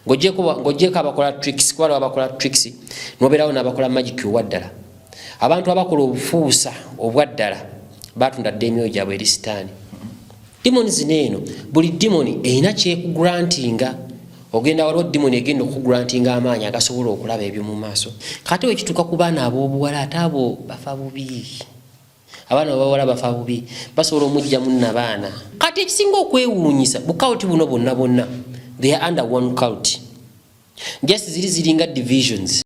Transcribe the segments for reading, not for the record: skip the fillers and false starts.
Ng'ogyeko abakola tricks, kuba waliwo abakola tricks, nobeerawo n'abakola magic owaddala. Abantu abakola obufuusa obwaddala batunda dda emyoyo gyabwe eri sitaani. Demoni zino eno, buli demoni erina kyekugrantinga. Ogenda waliwo demoni egenda okukugrantinga amaanyi agasobola okulaba ebyo mu maaso. Kati wekituuka ku baana ab'obuwala, ate abo bafa bubi. Abaana babawala bafa bubi, basobola omugjamu nabaana. Kati ekisinga okwewuunyisa, bu cult buno bonna bonna, they are under one cult, just ziri ziringa divisions.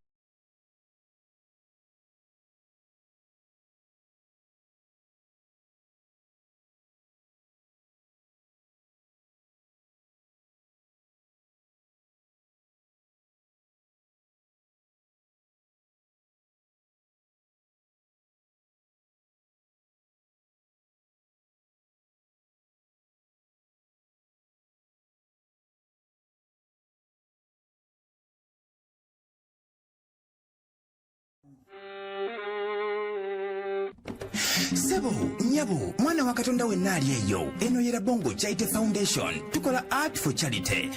Sebo, nyabo, mwana wa Katonda wenna ali eyo, eno ye Rabongo Charity Foundation. Tukola art for charity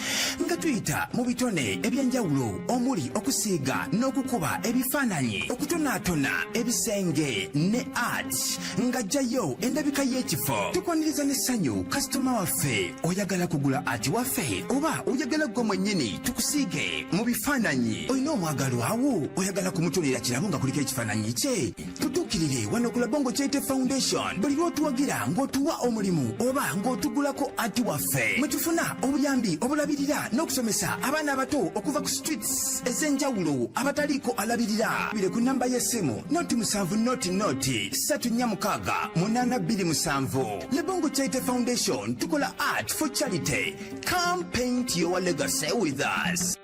nga tuyita mu bitone ebyenjawulo omuli okusiiga n'okukuba ebifaananyi, okutonaatona ebisenge ne art nga jjayo endabika y'ekifo. Tukwaniriza n'essanyu kasitoma waffe. Oyagala kugula art waffe oba oyagala gwe mwennyini tukusiige mu bifaananyi? Olina omwagalwawo, oyagala kumutonera kirabo nga kuliko ekifaananyi kye? Tutuukirire wano ku Labongo Charity Foundation. Buli lw'otuwagira ng'otuwa omulimu oba ng'otugulako art waffe, mwe tufuna obuyambi obulabirira n'okusomesa abaana abato okuva ku streets ez'enjawulo abataliiko alabirira. Bire ku namba y'essimu 0 7 0 0 3 4 6 8 2 7. Lebongo Charity Foundation, tukola art for charity. Come paint your legacy with us.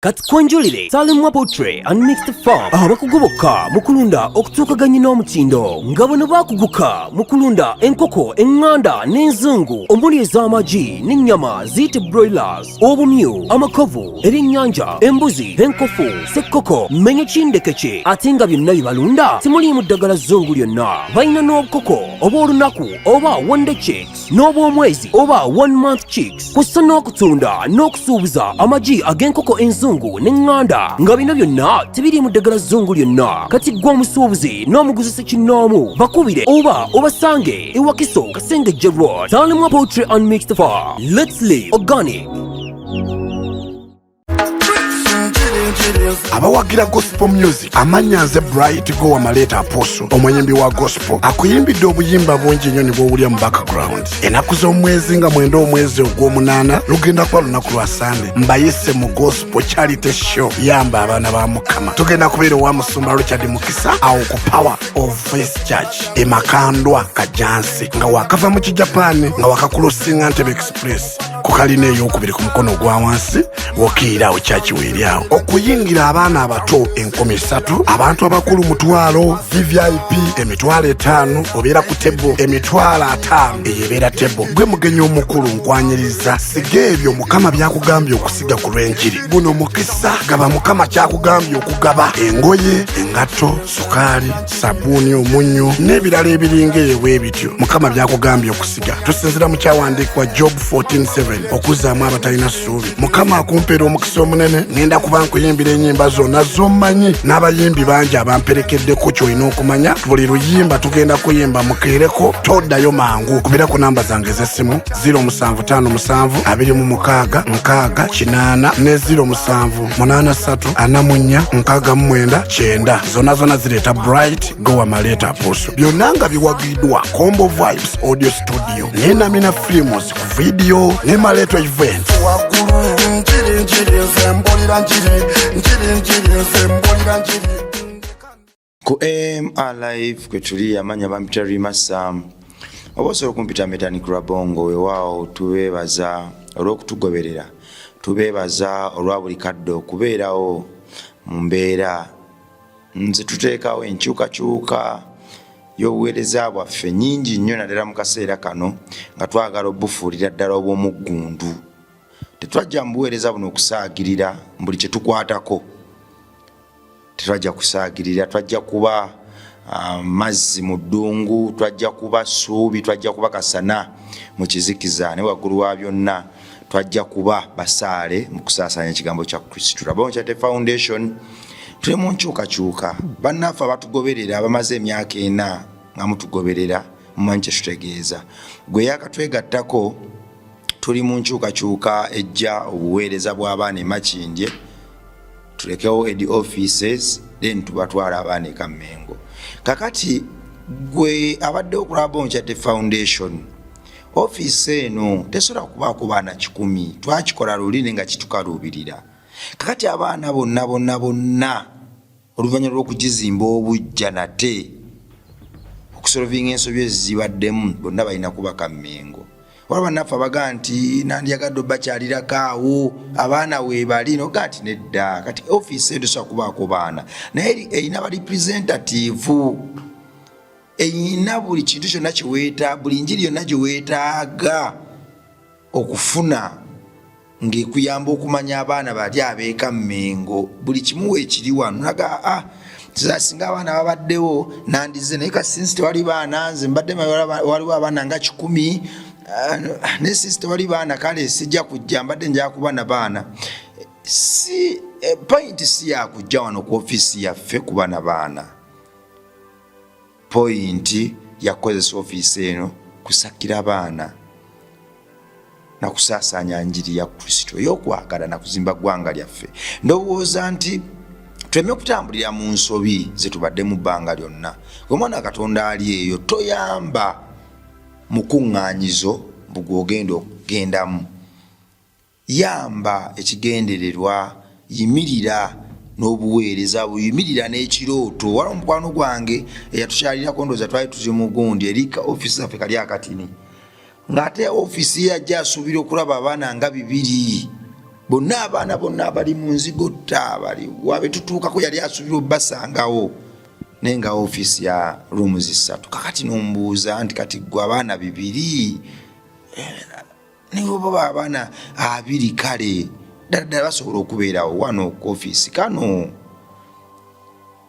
Kati kwanjulire Salimwa Poultry and Mixed Farm, abakugu bokka mu kulunda okutuukaganye n'omutindo, nga bano bakuguka mu kulunda enkoko eŋŋanda n'enzungu, omuli ez'amagi n'ennyama ziyite broilers, obumyu, amakovu, ebyennyanja, embuzi, enkofu, sekkoko, menye kindekeke, ate nga byonna bye balunda temuliimu ddagala zzungu lyonna. Balina n'obukoko obw'olunaku oba one day chicks n'obw'omwezi oba one month chicks, kussa n'okutunda n'okusuubuza amagi ag'enkoko enzungu n'eŋŋanda, nga bino byonna tebiriimu ddagala zzungu lyonna. Kati ggwe omusuubuzi n'omuguzi sekinnoomu, bakubire oba obasange e Wakiso, Kasengejje Road. Salimwa Poultry and Mixed Farm, let's live organic. Abawagira gospel music, amannya nze Bright Gowa Maleeta Apostle, omuyimbi wa gospel akuyimbidde obuyimba bungi nnyo ne bwowulya mu background. Ennaku z'omwezi nga 9 omwezi ogw'omunaana, lugenda kuba lunaku lwa Sande, mbayise mu gospel charity show yamba abaana ba Mukama. Tugenda kubeera owa Musumba Richard Mukisa awo ku Power of Faith Church e Makandwa, Kajansi, nga wakava mu Kijapaani, nga wakakulosinga Ntebe Express ku kalina eyokubiri ku mukono ogwa wansi, wokiira awo kyaki weeri awo. Okuyingira, abaana abato 3,000, abantu abakulu 500,000, VVIP 50,000, obeera ku table 50,000, eyo ebeera table. Gwe mugenyi omukulu, nkwanyiriza. Siga ebyo Mukama byakugambye okusiga ku lw'enjiri. Guno mukisa, gaba Mukama kyakugambye okugaba: engoye, engatto, sukaali, sabuuni, omunnyo n'ebirala ebiringa eyo bwe bityo Mukama byakugambye okusiga. Tusinzira mu kyawandiikibwa Job 14:7, okuzzaamu abatalina ssuubi. Mukama akumpeera omukisa omunene. Ŋŋenda kuba nkuyimbira ennyimba zonna z'ommanyi n'abayimbi bangi abamperekeddeko. Ky'olina okumanya, buli luyimba tugenda kuyimba mukeereko, toddayo mangu. Kubira ku namba zange ez'essimu 0757 26 60 80 ne 07 83 44 69 90. Zonna zonna zireeta Bright Gowa Maleeta Apostle. Byonna nga biwagiddwa Combo Vibes Audio Studio ne Namina Films ku video ne Maleeto Events. Waggulu njiri njiri, nze mbulira njiri njiri njiri, nze mbulira njiri. Ku AMR Live kwe tuli. Amanya bampita Rima Sam, oba osobola okumpita Metanik Rabongo. Weewaawo, tubeebaza olw'okutugoberera, tubeebaza olwa buli kadde okubeerawo mu mbeera nze tuteekawo enkyukakyuka y'obuweereza bwaffe nyingi nnyo, naddala mu kaseera kano nga twagala obufuulira ddala obw'omuggundu. Tetwajja mu buweereza buno okusaagirira buli kye tukwatako. Tetwajja kusaagirira, twajja kuba mazzi mu ddungu, twajja kuba ssuubi, twajja kuba kasana mu kizikiza, ne waggulu wa byonna Twajja kuba basaale mu kusaasaanya ekigambo kya Kristo. Rabongo Charity Foundation tuli mu nkyukakyuka. Bannaffe abatugoberera abamaze emyaka ena nga mutugoberera mumanyi kye tutegeeza. Gwe yakatwegattako, tuli mu nkyukakyuka ejja obuweereza bw'abaana e Makindye, tulekewo ed offices, then tubatwala abaana e Kammengo. Kakati gwe abaddewo ku Rabongo Charity Foundation, ofiisi eno tesobola kubaako baana 100. Twakikola luli naye nga kitukaluubirira. Kakati abaana bonna bonna bonna, oluvannyuma lw'okugizimba obujja nate okusolovinga ensobi ezizibaddemu, bonna balina kuba Kammengo. Waliwo bannaffe abagaa nti nandyagadde obakyalirako awo abaana weebali, nogaa nti nedda, kati ofiisi eno tesobola kubaako baana, naye erina ba representative, erina buli kintu kyonna kyeweeta, buli njiri yonna gye weetaaga okufuna ng'ekuyamba okumanya abaana bali abeeka Mmengo. Buli kimu weekiri wano. Naga ah, singa abaana babaddewo nandize, naye kasinsi tewali baana. Nze mbadde waliwo abaana nga 100, naye since tewali baana, kale sijja kujja, mbadde nja kuba na baana. Si point si yakujja wano ku ofiisi yaffe kuba na baana. Point yakukozesa ofiisi eno kusakira baana nakusaasaanya njiri ya Kristo ey'okwagala nakuzimba ggwanga lyaffe. Ndowooza nti tuleme kutambulira mu nsobi zetubadde mu bbanga lyonna. Omwana Katonda ali eyo, toyamba mukuŋŋaanyizo mbugwogenda okugendamu, yamba ekigendererwa, yimirira n'obuweereza, buyimirira n'ekirooto. Waliwo omukwano gwange eyatukyalirako, ndowooza twali tuli mu gundi erika ofiisi zaffe kali akatini, ng'ate ofiisi ye yajja asuubira okulaba abaana nga 200 bonna, abaana bonna abali mu nzigotta bali wabe tutuukako, yali asuubira obbasangawo, naye nga ofiisi ya rooms 3. Kakati nombuuza nti kati gwe abaana 200, naye oba abaana 20, kale ddala ddala basobola okubeerawo wano ku ofiisi kano?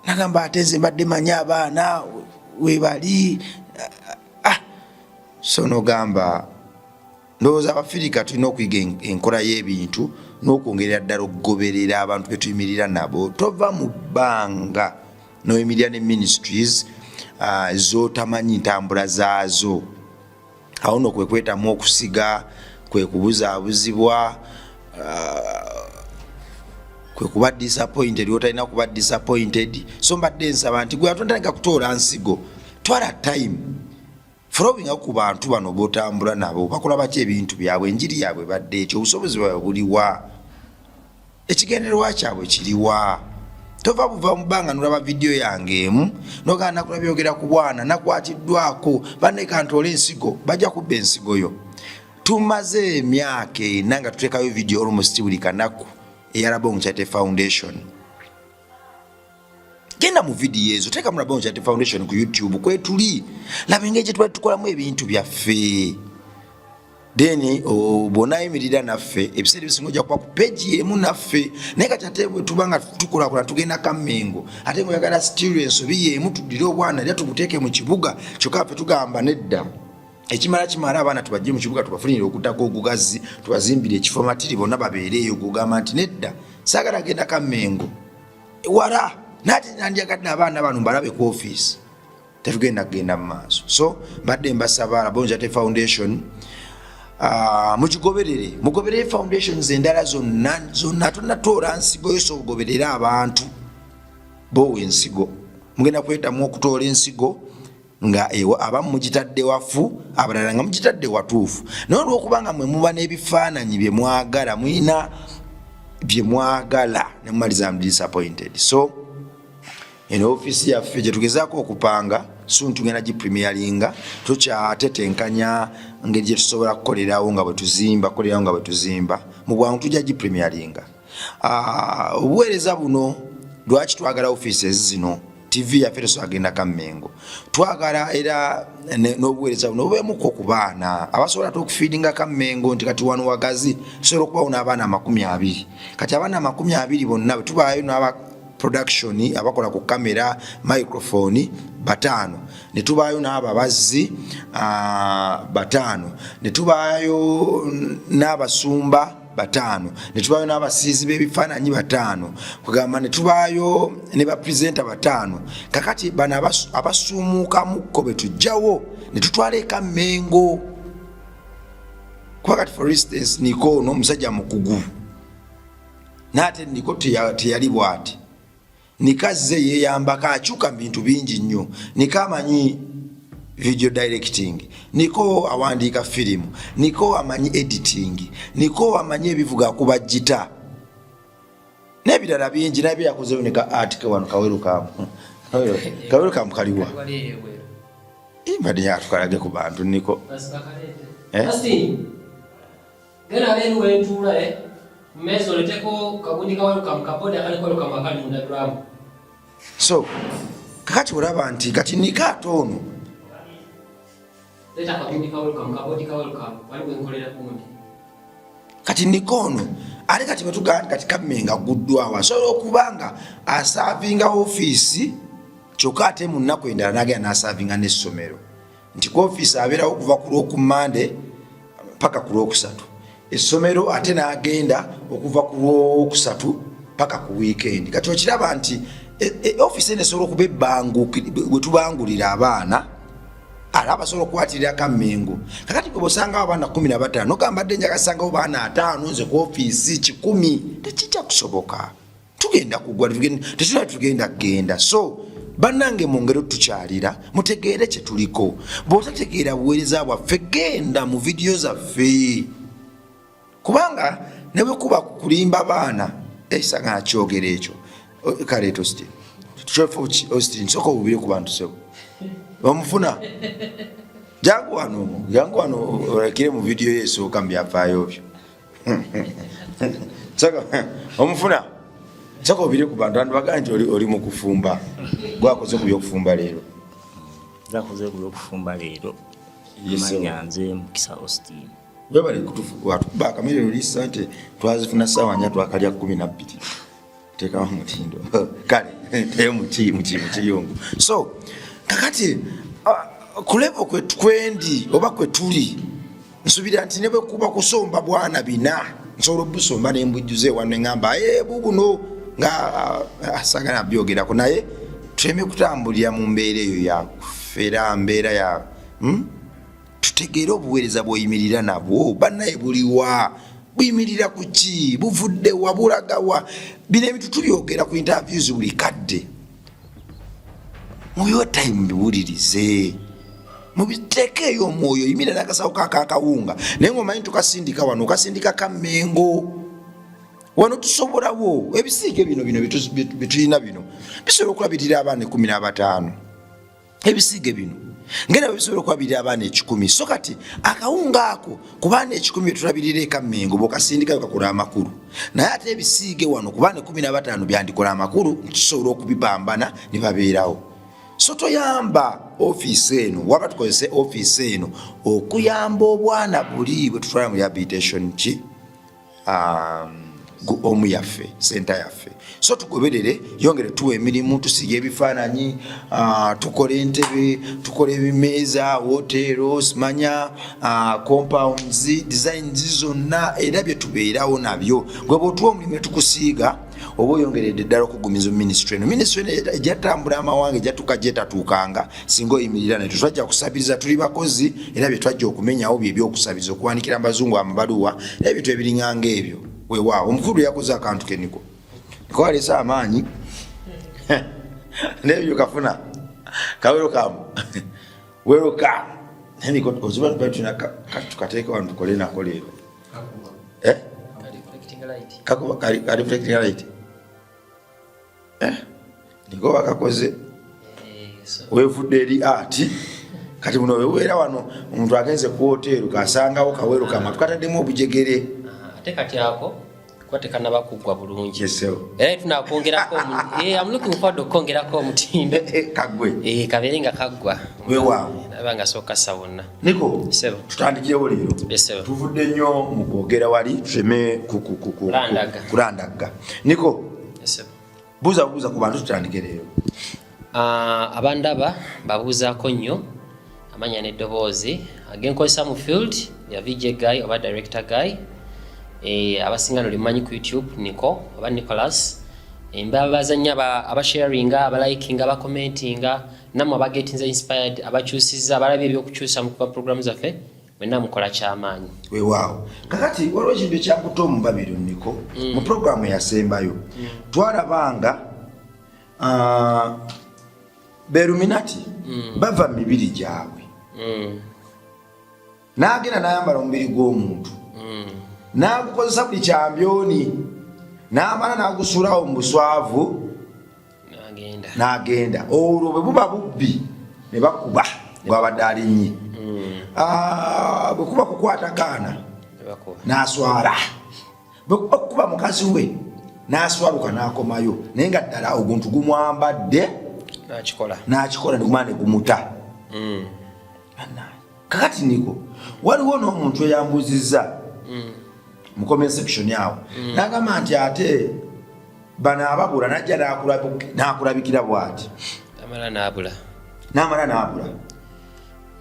Nagamba ate nze mbadde manyi abaana webali. Ah, so nogamba ndowooza Abafirika tulina okuyiga enkola y'ebintu n'okwongerera ddala okugoberera abantu betuyimirira nabo. Tova mu bbanga noyimirira ne ministries zotamanyi ntambula zaazo. Awo nno kwe kwetamu okusiga, kwe kubuzaabuzibwa, kwe kuba disappointed wotalina kuba disappointed. So mbadde nsaba nti gwe atondandika kutoola nsigo, twala time following ku bantu bano botambula nabo, bakola batya ebintu byabwe, enjiri yaabwe badde ekyo, obusobozi bwabwe buliwa, ekigendererwa kyabwe kiriwa. Tova buva mu bbanga nolaba vidiyo yange emu nogamba nakula byogera ku bwana nakwatiddwako, baneka ntoole ensigo, bajja kubba ensigo yo. Tumaze emyaka 4 nga tuteekayo vidiyo almost buli kanaku eya Rabongo Charity Foundation. Genda mu vidiyo ezo, teeka mu Rabongo Charity Foundation ku YouTube kwetuli, laba engeri gye tuba tukolamu ebintu byaffe. Then bw'onaayimirira naffe, ebiseera ebisinga ojja kuba ku peegi emu naffe. Naye kati ate bwe tuba nga tukulakulana tugenda Kammengo, ate nga oyagala sitiru ensobi y'emu, tuddire obwana era tubuteeke mu kibuga, kyokka ffe tugamba nedda, ekimala kimala, abaana tubajje mu kibuga, tubafunire okutaka ogugazi, tubazimbire ekifo matiri bonna babeere eyo. Gugamba nti nedda, saagala genda Kammengo wala, naate nandyagadde abaana bano mbalabe ku ofiisi, tetugenda kugenda mu maaso. So mbadde mbasaba Rabongo Charity Foundation mugigoberere, mugoberere foundations endala zonna zonna. Tonatoola nsigo yo, so ogoberere abantu bowa ensigo. Mugenda kwetamu okutoola ensigo nga abamu mugitadde wafu, abalala nga mugitadde watuufu, naye olwokubanga mwe muba n'ebifaananyi bye mwagala, mulina bye mwagala, ne mumaliza mu disappointed. So eno ofiisi yaffe gyetugezaako okupanga, soon tugenda gipremieringa. Tukyatetenkanya ngeri gyetusobola kukolerawo nga bwetuzimba, kukolerawo nga bwetuzimba. Mu bwangu tujja gipremieringa. Obuweereza buno, lwaki twagala offices zino? TV yaffe tesobola genda Kammengo. Twagala era n'obuweereza buno bubeemuko ku baana abasobola ate okufiidinga Kammengo, nti kati wano wagazi, tusobola okubawo n'abaana 20. Kati abaana 20 bonna bwe tubaayo n'aba production, abakola ku kamera, microphone 5, ne tubaayo n'ababazzi 5, ne tubaayo n'abasumba 5, ne tubaayo n'abasiizi b'ebifaananyi 5, kugamba ne tubaayo ne bapresenta 5. Kakati bano abasuumuukamukko be tujjawo ne tutwala eka Mengo. Kuba kati for instance Niko n'omusajja mukugu, n'ate Niko teyali bw'ati. Niko azze yeeyambako, akyuka mu bintu bingi nnyo. Niko amanyi video directing, Niko awandiika firimu, Niko amanyi editing, Niko amanyi ebivuga, akuba gita n'ebirala bingi. Nabyo yakozeyo ne ka art ke wano. Kawerukamu, kawerukamu kaliwa? Mbadde yatukalage ku bantu. Niko, eh? Genda abeeru wentuula, eh? Mmeeza oleteko kagundi ka welcome, kabodi akaliko welcome akali mu ndabirwamu. So kakati olaba nti kati Niko ate ono Leeta akagundi ka welcome, kabodi ka welcome, wali wenkolera gundi. Kati Niko ono ate kati bwetugamba nti kati Kammenga guddwawo, asobola okuba nga aservinga ofiisi, kyokka ate mu nnaku endala n'agenda n'aservinga n'essomero, nti ku ofiisi abeerawo okuva ku Lwokumande paka ku Lwokusatu, essomero ate n'agenda okuva ku Lwokusatu paka ku wiikendi. Kati okiraba nti ofiisi eno esobola okuba ebbangu bwe tubangulira abaana ala abasobola okukwatirira Kammengo. Kakati gwe bw'osangawo abaana 15, ogamba dde njagasangawo baana 50 nze ku ofiisi 100, tekijja kusoboka. Tugenda kugwa, tetulina tugenda kugenda. So bannange, mu ngeri tukyalira, mutegeere kye tuliko. Bw'otategeera buweereza bwaffe, genda mu vidiyo zaffe, kubanga ne bwe kuba kulimba baana esanga nakyogera ekyo. Kale Austin, Austin, nsooka obubire ku bantu. Sebo, omufuna? Jangu wano, jangu wano olakire mu vidiyo yo esooka mu byafaayo byo. Omufuna? Nsooka obire ku bantu, abantu bagaa nti oli mu kufumba, gwakoze ku byokufumba leero. Gakoze ku byokufumba leero. Manya nze Mukisa Austin. Webale kutukuba akamere. Oli sente twazifuna ssaawa 4, twakalya 12. Teekamu omutindo, kale teyo mukiyungu. So kakati ku level kwendi oba kwe tuli, nsuubira nti ne bwe kuba kusomba bwana 400, nsobola obusomba nembujjuza ewa neŋŋamba bubuno nga sagala byogerako, naye tuleme kutambulira mu mbeera eyo yakufera mbeera ya Tutegeere obuweereza bw'oyimirira nabwo, bannaye, buliwa? Buyimirira ku ki? Buvuddewa? Bulagawa? Bino ebintu tubyogera ku interviews buli kadde. Mubiwe time, biwulirize, mubiteekeeyo omwoyo. Yimirira n'akasawo kakakawunga, naye ngaomanyi tukasindika wano, okasindika Kammengo wano. Tusobolawo ebisiige bino, bino byetulina bino bisobola okulabirira abaana 15. Ebisiige bino ngenda bwe bisobola okulabirira abaana 100. So kati akawunga ako ku baana 100 byetulabirira eka Mmengo, bwokasindikayo kakola amakulu, naye ate ebisiige wano ku baana 15 byandikola amakulu, tusobola okubipambana ne babeerawo. So toyamba ofiisi eno, waba tukozese ofiisi eno okuyamba obwana buli bwe tutwala mu rehabilitation ki omu yaffe, center yaffe. So tugoberere, yongere tuwa emirimu, tusiga ebifaananyi, tukola entebe, tukola ebimeeza, hotero, simanya compounds designs zonna, era bye tubeerawo nabyo. Gwe bw'otuwa omulimu ne tukusiiga, oba oyongeredde ddala okugumiza ministry eno. Ministry eno ejatambula amawanga, ejatuuka gyetatuukanga singa oyimirira naye. Tetwajja kusabiriza, tuli bakozi, era bye twajja okumenyawo bye byokusabiriza, okuwandikira mbazungu amabaluwa n'ebintu ebiringanga ebyo. Weewaawo, omukulu yakoze akantu keniko niko aleese amaanyi nebyo kafuna kawerokamu welcome. Niko oziba tulina tukateeke wano tukole nako leero. Eh? Kakuba kali reflecting light. Eh? Niko bakakoze wevudde eri ati kati buno webubeera wano, omuntu agenze ku hoteero kasangawo kaweru kamwe tukataddemu obujegere. Ate kati ako kuba tekanaba kuggwa bulungi. Yesewo. Era tunakwongerako I'm looking forward okwongerako omutindo. Kaggwe. Kabeere nga kaggwa. Weewaawo. Naba nga sooka kassa wonna. Niko. Sebo. Tutandikirewo leero. Yes, sebo. Tuvudde nnyo mu kwogera wali, tuleme Kulandagga. kulandagga. Niko. Yes, sebo. Buuza buuza ku bantu tutandike leero. Abandaba babuuzaako nnyo amanya n'eddoboozi agenkozesa mu field ya VJ Guy oba Director Guy. Abasinga no limanyi ku YouTube Nico oba Nicholas. Mbabaza nnyo abasharinga, abalikinga, abakomentinga, nammwe abagetinze inspired, abakyusiza, abalabye ebyokukyusa mu kuba programu zaffe, mwenna mukola kyamaanyi. Weewaawo. Kakati waliwo ekintu ekyankuta omubabiro, Niko. Mu programu eyasembayo twalabanga beruminati bava mu mibiri gyabwe, n'agenda n'ayambala omubiri gw'omuntu, n'agukozesa buli kyambyoni, n'amala n'agusuulawo mu buswavu n'agenda. N'agenda. Olwo bwe buba bubbi ne bakuba gwabadde alinnye. Bwe kuba kukwata gaana ne bakuba, n'aswala. Bwe kuba kukuba mukazi we, n'aswaluka n'akomayo, naye nga ddala oguntu gumwambadde. N'akikola. N'akikola negumala ne gumuta. Bannange. Kakati Niko, waliwo n'omuntu eyambuuzizza mu comment section awo, n'agamba nti ate bano ababula, najja n'akulabikira bw'ati, amala n'abula. N'amala n'abula.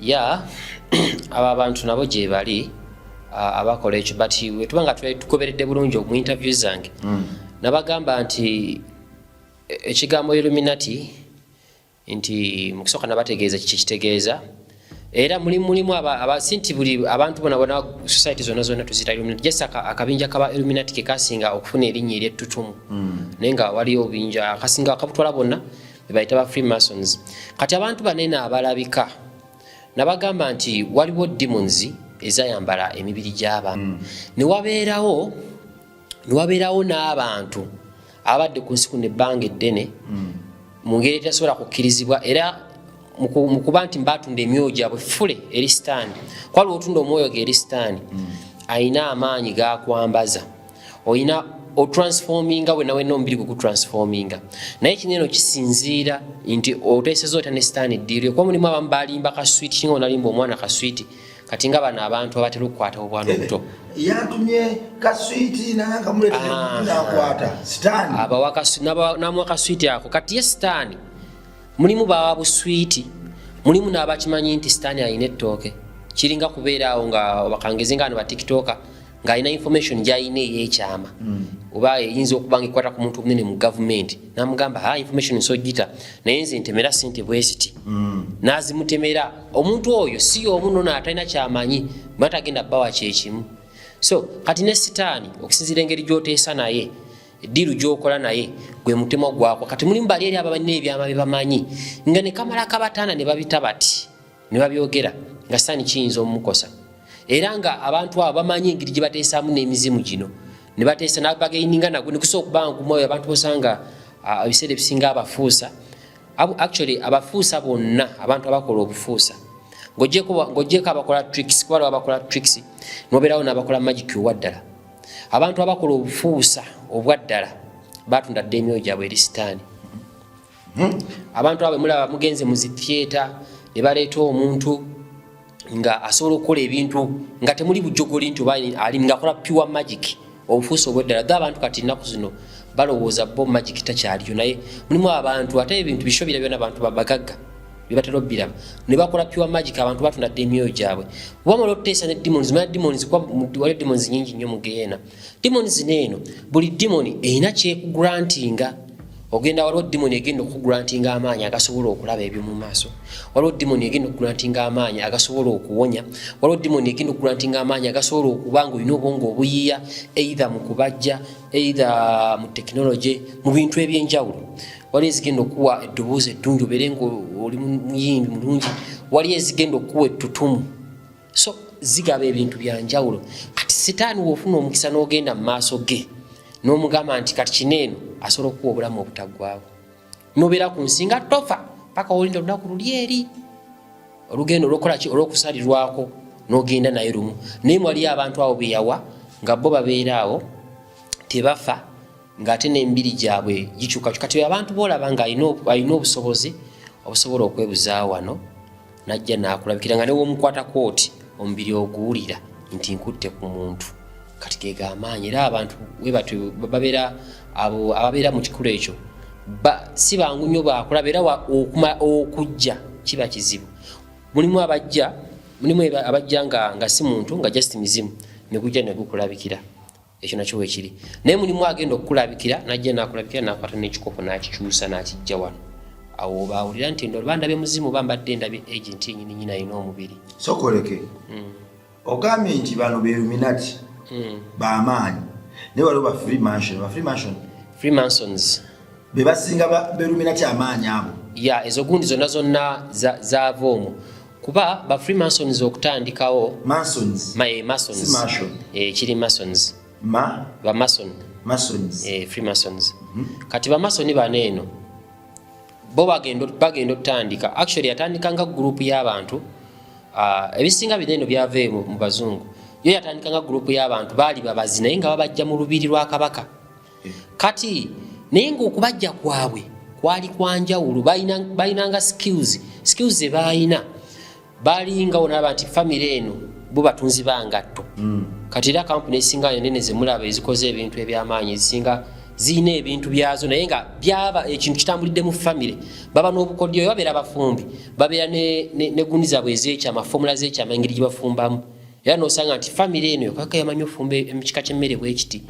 Ya, abo abantu nabo gye bali, abakola ekyo, but wetuba nga tugoberedde bulungi mu interview zange, nabagamba nti ekigambo Illuminati, nti mu kusooka nabategeeza kiki kitegeeza, era mulimu si nti buli abantu bona bona, society zonna zonna tuzita Illuminati, just akabinja kaba Illuminati ke kasinga okufuna erinnya eryettutumu, naye nga waliyo obubinja akasinga akabutwala bonna bebayita ba Freemasons. Kati abantu banene abalabika, nabagamba nti waliwo demons ezayambala emibiri gy'abantu, ne wabeerawo n'abantu abadde ku nsi kuno ebbanga eddene mu ngeri etasobola kukkirizibwa, era mu kuba nti mbatunda emyoyo gyabwe fule eri Sitaani. Kwaliwo otunda omwoyo ge eri Sitaani, ayina amaanyi gakwambaza, oyina otransforminga wena wena, omubiri gwe gutransforminga. Naye kino eno kisinziira nti oteeseza otya ne Sitaani eddiiro, kuba mulimu abamu balimba kaswiti, kinga onalimba omwana kaswiti. Kati nga bano abantu abatera okukwata obwana obuto. Yantumye kaswiti naye nkamuleetera, nakwata Sitaani. Namuwa kaswiti ako. Kati ye Sitaani mulimu bawa buswiti, mulimu n'abakimanyi nti Sitaani alina ettooke. Kiringa kubeera awo nga bakangezi nga bano batiktoka, ng'alina information gy'alina ey'ekyama, oba eyinza okuba nga ekwata ku muntu omunene mu gavumenti, namugamba, "Ha, information nsogita, naye nze ntemera sente bweziti." N'azimutemera. Omuntu oyo si y'omu nono atalina kyamanyi, bwe tagenda bawa kyekimu. So kati ne Sitaani, okusinziira engeri gy'oteesa naye, eddiiru gy'okola naye, gwe mutemwa gwakwa. Kati mulimu bali eri ababalina ebyama bye bamanyi, nga ne kamala kabataana ne babita bati ne babyogera, nga Sitaani kiyinza omumukosa. Era nga abantu abo bamanyi engeri gye bateesaamu n'emizimu gino, ne bateesa nabagaininga nagwo nekusobola okuba nga gumayo. Abantu bosanga ebiseera ebisinga abafuusa. Actually abafuusa bonna, abantu abakola obufuusa, ng'ogyeko abakola tricks, kuba waliwo abakola tricks, nobeerawo n'abakola magic owaddala. Abantu abakola obufuusa obwaddala batunda dda emyoyo gyabwe eri Sitaani. Abantu abo mulaba mugenze mu zi theatre ne baleeta omuntu nga asobola okukola ebintu nga temuli bujogoli, nti oba ali ngaakola pure magic, obufuusa obweddala dde. Abantu kati ennaku zino balowooza bo magic takyaliyo, naye mulimu abantu, ate ebintu bisho bira byona abantu babagagga byebatera obiraba ne bakola pure magic. Abantu batunda dda emyoyo gyabwe. Wamala otuteesa ne demons, manya demons, kuba waliwo demons nyingi nnyo mu geena. Demons zino eno, buli demon erina kyekugrantinga. Ogenda, waliwo demon egenda okugrantinga amaanyi agasobola okulaba ebyo mu maaso, waliwo demon egenda okugrantinga amaanyi agasobola okuwonya, waliwo demon egenda okugrantinga amaanyi agasobola okuba nga olina obwongo obuyiiya, either mu kubajja, either mu technology, mu bintu ebyenjawulo. Waliwo ezigenda okuwa eddoboozi eddungi, obeere nga oli muyimbi mulungi. Waliwo ezigenda okuwa ettutumu. So zigaba ebintu byanjawulo. Kati Sitaani woofuna omukisa n'ogenda mu maaso ge n'omugamba nti kati kino eno, asobola okuwa obulamu obutaggwawo, nobeera ku nsi nga tofa paka olinda olunaku luli eri olugendo olwokukola ki, olwokusalirwako, n'ogenda naye lumu. Naye mwaliyo abantu abo beyawa nga bo babeera awo tebafa, ng'ate n'emibiri gyabwe gikyukakyuka. Kati abantu boolaba nga alina obusobozi obusobola okwebuzaawo wano, najja n'akulabikira nga newomukwatako oti omubiri oguwulira nti nkutte ku muntu. Kati ge gamaanyi. Era abantu we batyo babeera, abo ababeera mu kikulu ekyo Si bangu nnyo bakulaba, era okujja kiba kizibu. Mulimu abajja, mulimu abajja nga si muntu, nga just mizimu, negujja negukulabikira. Ekyo nakyo wekiri. Naye mulimu agenda okukulabikira, najja nakulabikira, nakwata n'ekikopo nakikyusa nakijja wano. Awo bawulira nti ndo bandabye muzimu, oba mbadde ndabye agent yenyini nyina alina omubiri. Sokoleke, ogambye nti bano be Illuminati bamaanyi, naye waliwo ba Freemason, ba Freemason. Freemasons. Be basinga be Illuminati amaanyi abo? Ya, ezo gundi zonna zonna zaava omwo, kuba ba Freemasons okutandikawo Masons. Masons. Si Mason. Kiri Masons. Ma Ba Mason. Masons. Freemasons. Kati bamasoni bano eno bo bagenda otutandika, actually yatandika nga group y'abantu. Ebisinga bino eno byava mu bazungu. Yo yatandika nga group y'abantu baali babazi, naye nga babajja mu lubiri lwa kabaka. Kati naye ng'okubajja kwabwe kwali kwanjawulo, balinanga skills ze baalina, balinga onalaba nti famire eno bo batunzi ba ngatto. Kati era kampuni ezisinga enene zemulaba ezikoze ebintu ebyamaanyi, ezisinga zirina ebintu byazo, naye nga byaba ekintu kitambulidde mu famire. Baba n'obukodyo, babeera bafumbi, babeera ne gundi zaabwe ezekyama, formula z'ekyama, engeri gye bafumbamu. Era nosanga nti famire eno yokaka yamanyi ofumba ekika ky'emmere bwekiti.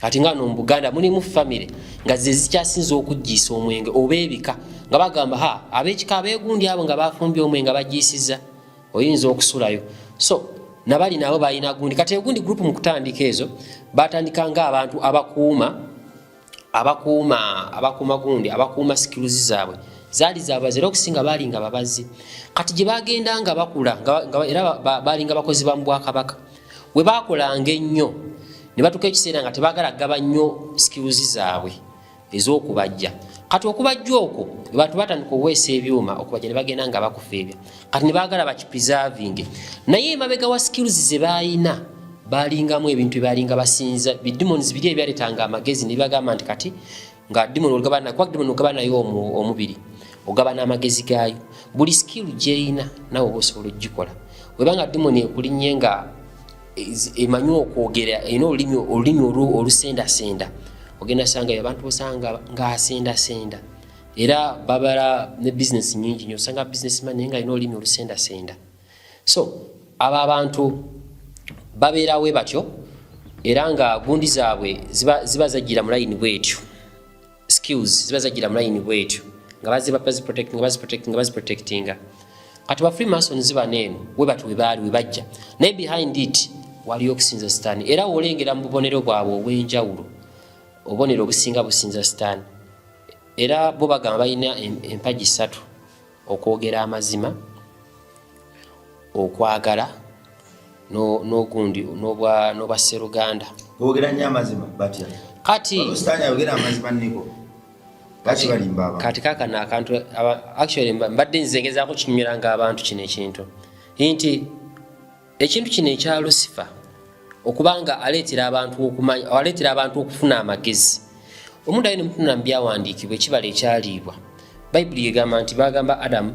Kati nga no mu Buganda mulimu famire nga ze zikyasinza okuggiisa omwenge, oba ebika nga bagamba, ha, ab'ekika abeegundi abo nga bafumbye omwenge bagiisiza, oyinza okusulayo. So nabali nabo balina gundi. Kati egundi group mu kutandika ezo batandika nga abantu abakuuma gundi, abakuuma skills zaabwe zaali zabazi, era okusinga baali nga babazi. Kati gye bagenda nga bakula era baalinga bakozi ba mu bwakabaka. We bakolanga ennyo ne batuuka ekiseera nga tebaagala gaba nnyo skills zaabwe ez'okubajja. Kati okubajja okwo, abantu batandika oweesa ebyuma okubajja, ne bagenda nga bakufeebya. Kati ne baagala bakipreservinge, naye emabega wa skills ze baalina balingamu ebintu ebyalinga basinza, bidemons biri ebyaleetanga amagezi, ne bibagamba nti kati nga demon ogabana, kuba demon ogabana nayo omubiri, ogabana amagezi gaayo, buli skill gyeyina nawe oba osobola ogikola. Webanga demon ekulinnye nga emanyi okwogera, erina olulimi olusendasenda, ogenda sangayo abantu bosanga ng'asendasenda, era babala ne bizinesi nyingi nnyo. Osanga businessman naye nga alina olulimi olusendasenda. So abo abantu babeerawe batyo, era nga gundi zaabwe ziba zajjira mu layini bwetyo, skills ziba zajjira mu layini bwetyo, nga baziba baziprotectinga, baziprotectinga, baziprotectinga. Kati ba Freemasons bano eno we batyo we baali we bajja, naye behind it waliyo okusinza sitaani. Era wolengera mu bubonero bwabwe obw'enjawulo, obubonero obusinga businza sitaani. Era bo bagamba balina empagi ssatu: okwogera amazima, okwagala, n'ogundi n'obwa sseruganda. Boogera nnyo amazima batya? Kati sitaani ayogera amazima nniko, lwaki balimba abantu? Kati kakano akantu actually mbadde nze ngezaako kinyweranga abantu kino ekintu nti ekintu kino ekya Lucifer okubanga aleetera abantu okumanya, aleetera abantu okufuna amagezi. Omuntu ayo nemutunula mu byawandiikibwa, ekibala ekyaliibwa, Bayibuli egamba nti bagamba Adamu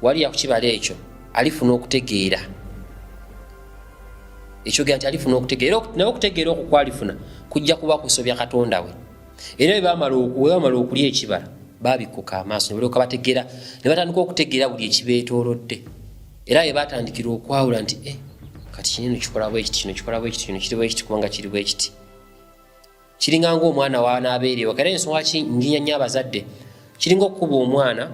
waliya ku kibala ekyo alifuna okutegeera. Ekyogera nti alifuna okutegeera, naye okutegeera okwo kwalifuna kujja kuba kusobya Katonda we. Era bwe bamala okulya ekibala, babikkuka amaaso ne balyoka bategeera, ne batandika okutegeera buli ekibeetoolodde. Era bwe batandikira okwawula nti, kati kino kikola bwe kiti, kino kikola bwe kiti, kino kiri bwe kiti, kubanga kiri bwe kiti. Kiringa ng'omwana wanaabeera ewaka, era ensonga ki njinya nnyo abazadde, kiringa okukuba omwana,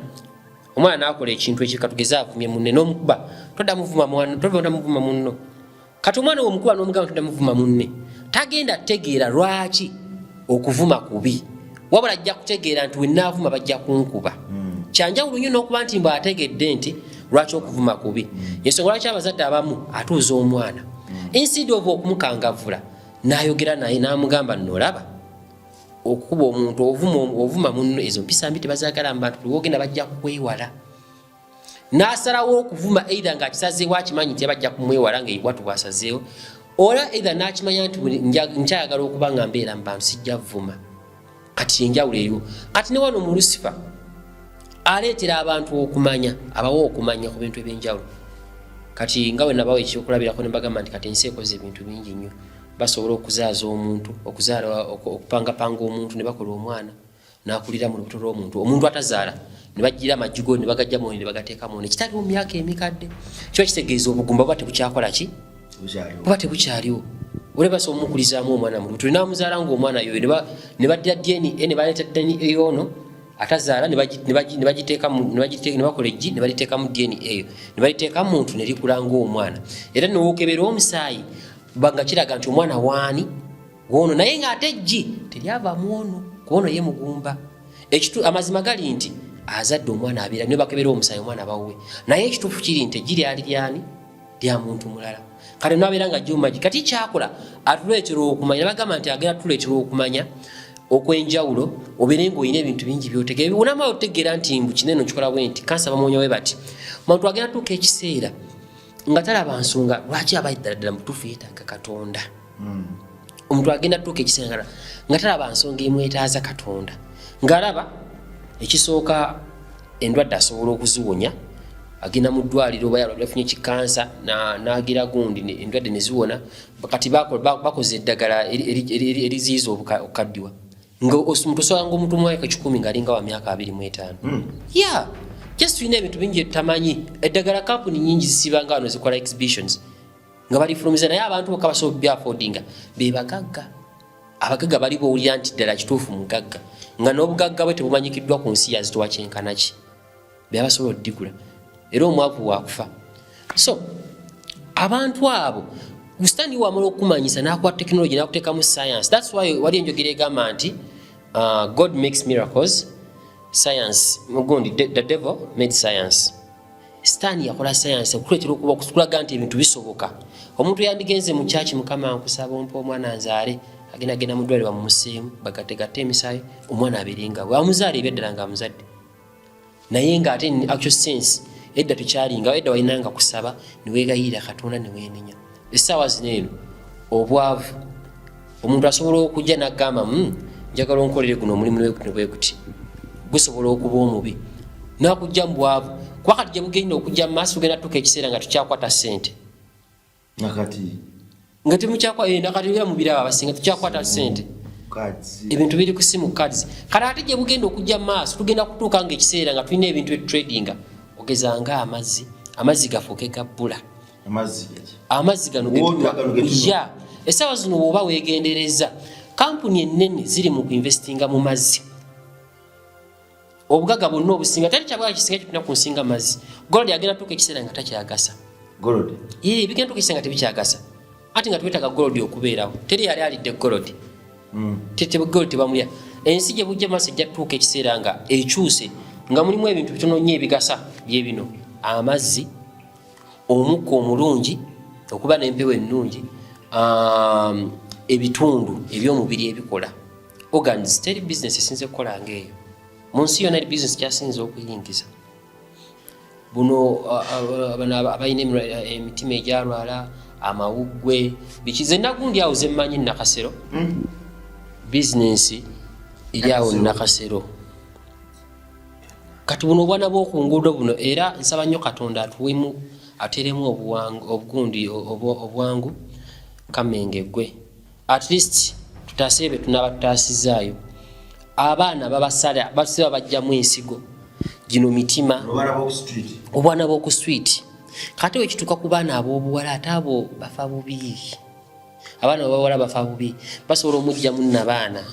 omwana n'akola ekintu ekika, tugeze avumye munne n'omukuba, todda muvuma mwana, todda muvuma munno. Kati omwana womukuba n'omugamba todda muvuma munne, tagenda tegeera lwaki okuvuma kubi, wabula ajja kutegeera nti wenaavuma bajja kunkuba. Kyanjawulo nnyo n'okuba nti mbw ategedde nti lwaki okuvuma kubi. Ensonga lwaki abazadde abamu atuuza omwana, instead of okumukangavvula, n'ayogera naye n'amugamba, nolaba okukuba omuntu, ovuma munno, ezo mpisa mbi, tebazaagala mu bantu, wogenda bajja kukwewala. N'asalawo okuvuma either ng'akisazeewo, akimanyi nti bajja kumwewala nga ewatu bw'asazeewo, ola either n'akimanya nti nkyayagala okuba nga mbeera mu bantu, sijja vuma. Kati enjawulo eriwo. Kati ne wano mu Lucifer aleetera abantu okumanya, abawa okumanya ku bintu ebyenjawulo. Kati nga we nabawa ekyokulabirako ne mbagamba nti kati ensi ekoze ebintu bingi nnyo, basobola okuzaaza omuntu, okuzaala, okupangapanga omuntu ne bakola omwana. N'akulira mu lubuto lw'omuntu, omuntu atazaala, ne bajjira amaggi go ne bagajja mu ne bagateeka mu ekitaliwo mu myaka emikadde. Kiba kitegeeza obugumba buba tebukyakola ki, buba tebukyaliwo. Ole basobola omukulizaamu omwana mu lubuto n'amuzaala ng'omwana yoyo, ne baddira DNA ne baleeta DNA y'ono atazaala ne bagiteeka ne bakola eggi ne baliteekamu DNA eyo ne baliteeka mu muntu ne likula ng'omwana. Era newokebera omusaayi nga kiraga nti omwana waani wono, naye ng'ate eggi teryava mu ono, kuba ono ye mugumba. Amazima gali nti azadde omwana abeera ne bakebera omusaayi omwana bawuwe, naye ekituufu kiri nti eggi lyali lyani, lya muntu mulala. Kati nabeera nga jumagi kati kyakola atuleetera okumanya, bagamba nti agenda tuleetera okumanya okwenjawulo, obeere ngaolina ebintu bingi byotegeera, onamala otegeera nti mbu kinene nkikola bwe nti kansa bamuwonya we bati. Muntu agenda tuuka ekiseera nga talaba nsonga lwaki aba ddala ddala mutuufu yeetaaga Katonda. Omuntu agenda tuuka ekiseera nga talaba nsonga emwetaaza Katonda, ng'alaba ekisooka endwadde asobola okuziwonya, agenda mu ddwaliro oba yafunye kikansa n'agira gundi endwadde ne ziwona. Kati bakoze eddagala eriziyiza okukaddiwa, nga omuntu osobola nga omuntu mwaka 100 ng'alinga wa myaka 25. Ya just tulina ebintu bingi tutamanyi. Eddagala kampuni nyingi zisibanga wano zikola exhibitions nga balifulumiza, naye abantu bokka basobola okubyaffordinga be bagagga. Abagagga bali bowulira nti ddala kituufu mugagga, nga n'obugagga bwe tebumanyikiddwa ku nsi, yazitowa kyenkana ki, byabasobola odigula, era omwavu wakufa. So abantu abo sitaani wamala okumanyisa n'akuwa tekinologi n'akuteekamu science. That's why wali enjogera egamba nti God makes miracles, science mugundi, the devil made science. Sitaani yakola science okutuleetera okuba okulaga nti ebintu bisoboka. Omuntu yandigenze mu kyaki, "Mukama, nkusaba ompa omwana nzaale," agenda genda mu ddwaliro bamumuseemu, bagategatte emisaayi, omwana abeere nga bwe amuzaala ebyaddala nga amuzadde. Naye ng'ate in actual sense edda tekyalinga. Edda walinanga kusaba neweegayirira Katonda neweenenya. Essaawa zino eno obwavu, omuntu asobola okujja n'agamba, njagala onkolere guno omulimu nebweguti nebweguti," gusobola okuba omubi nakujja mu bwavu, kuba kati gye bugenda okujja mu maaso tugenda tutuuka ekiseera nga tukyakwata ssente. Nakati? Nga temukyakwa nakati era mubiraba abasinga tukyakwata ssente. Cards. Ebintu biri ku simu, cards. Kati ate gye bugenda okujja mu maaso tugenda kutuuka nga ekiseera nga tulina ebintu etradinga, ogeza nga amazzi, amazzi gafuuke gabbula. Amazzi gaki? Amazzi gano. Water gano getunywa. Ya, essaawa zino bw'oba weegendereza, kampuni ennene ziri mu kuinvestinga mu mazzi. Obugaga bwonna obusinga teri kyabwaga kisinga kyetulina ku nsinga mazzi. Gold agenda tuuka ekiseera nga takyagasa. Gold? Ye, bigenda tuuka ekiseera nga tebikyagasa, anti nga twetaaga gold okubeerawo. Teri yali alidde gold. Gold tebamulya. Ensi gye bujja maaso ejja tutuuka ekiseera nga ekyuse, nga mulimu ebintu bitono nnyo ebigasa, bye bino: amazzi, omukka omulungi, okuba n'empewo ennungi, ebitundu ebyomubiri ebikola, organs. Teri business esinze kukola ngaeyo mu nsi yonna. Eri business kyasinze okuyingiza buno, bano abalina emitima egyalwala, amawuggwe, biki zenagundi awo zemmanyi. Nakasero bizinensi eri awo Nakasero. Kati buno obwana bw'oku nguudo buno, era nsaba nnyo Katonda atuwemu, ateremu obuwangu, obugundi obwangu kamenge gwe, at least tutaase be tunaaba tutaasizaayo. Abaana babasala, basiba, bajjamu ensigo gino mitima. Obwana bw'oku street. Obwana bw'oku street. Kati wekituuka ku baana ab'obuwala, ate abo bafa bubi. Abaana ab'obuwala bafa bubi, basobola omugjamu nabaana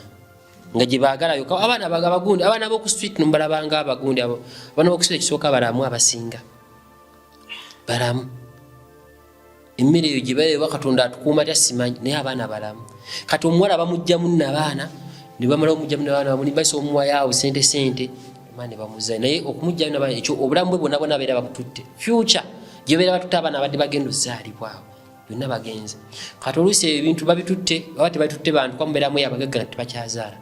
nga gye baagala yokka. Abaana abagundi, abaana b'oku street nomubalabanga abagundi abo, abaana b'oku street ekisooka balamu, abasinga balamu. Emmere eyo gye baewa, Katonda atukuuma tya simanyi, naye abaana balamu. Kati omuwala bamugjamu nabaana, ne bamala omugjamu nabaana, basa omuwayo sente sente ma ne bamuzayo. Naye okumugjamu nabaana ekyo, obulamu bwe bwonna bwonna babeera babututte. Future gye babeera batutte, abaana abadde bagenda ozaalibwawo byonna bagenze. Kati oluusi ebyo ebintu babitutte, baba tebatutte bantu kwamubeeramu eyo abagagga nga tebakyazaala,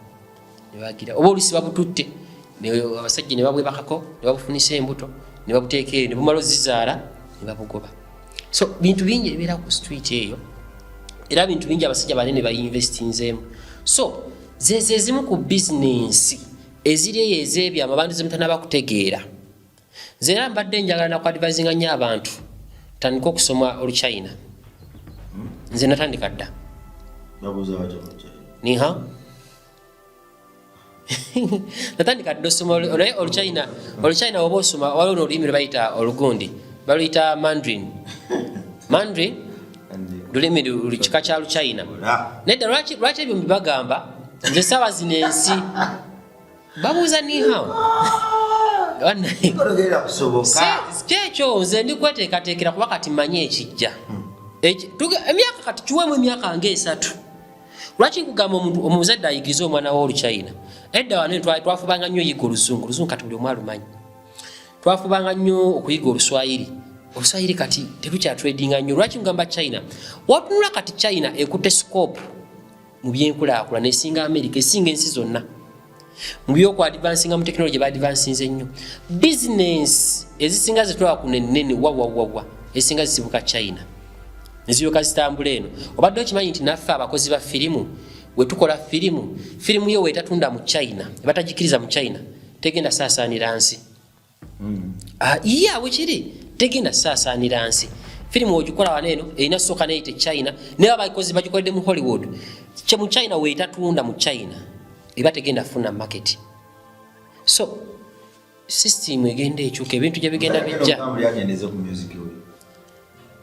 nebagira oba oluusi babututte abasajja ne babwebakako ne babufunisa embuto ne babuteeka eyo ne bumala ozizaala ne babugoba. So bintu bingi ebibeera ku street eyo, era bintu bingi abasajja banene bayinvestinzeemu. So zezo ezimu ku bizinensi eziri eyo ez'ebyama abantu zemutanaba kutegeera. Nze era mbadde njagala nakuadvisinga nnyo abantu, tandika okusoma Oluchina. Nze natandika dda. Babuuza batya mu China? Niha. Natandika dda osoma naye Oluchina. Oluchina oba osoma, waliwo n'olulimi lwe bayita olugundi, baluyita Mandarin. Mandarin lulimi kika kya Luchina. Nedda, lwaki ebyo mbibagamba? Nze saawa zino ensi babuuza nihao. Kyekyo nze ndi kweteekateekera, kuba kati mmanyi ekijja. Emyaka kati kiweemu emyaka ngaesatu. Lwaki nkugamba omuntu omuzadde ayigirize omwana we Oluchina? Edda wano twafubanga nnyo oyiga Oluzungu. Oluzungu kati buli omu alumanyi. Twafubanga nnyo okuyiga Oluswayiri. Oluswayiri kati terukyatredinga nnyo. Lwaki nkugamba China? Watunula kati China ekutte scope mu byenkulaakulana, esinga America, esinga ensi zonna mu byokwadvansinga mu tekinologi. Baadvansinze nnyo. Bizinensi ezisinga zetulaba kuno ennene wawawawa, ezisinga zisibuka China, neziryoka zitambula eno. Obadde okimanyi nti naffe abakozi ba firimu wetukola firimu, firimu yo wetatunda mu China, ebatagikiriza mu China, tegenda saasaanira nsi? Ah, iya, bwekiri, tegenda saasaanira nsi. Firimu ogikola wano eno erina sooka neyita China, naye abakozi bagikoledde mu Hollywood, kye mu China weetatunda mu China eba tegenda funa market. So system egenda ekyuka, ebintu gye bigenda bijja, Agendeze ku music we.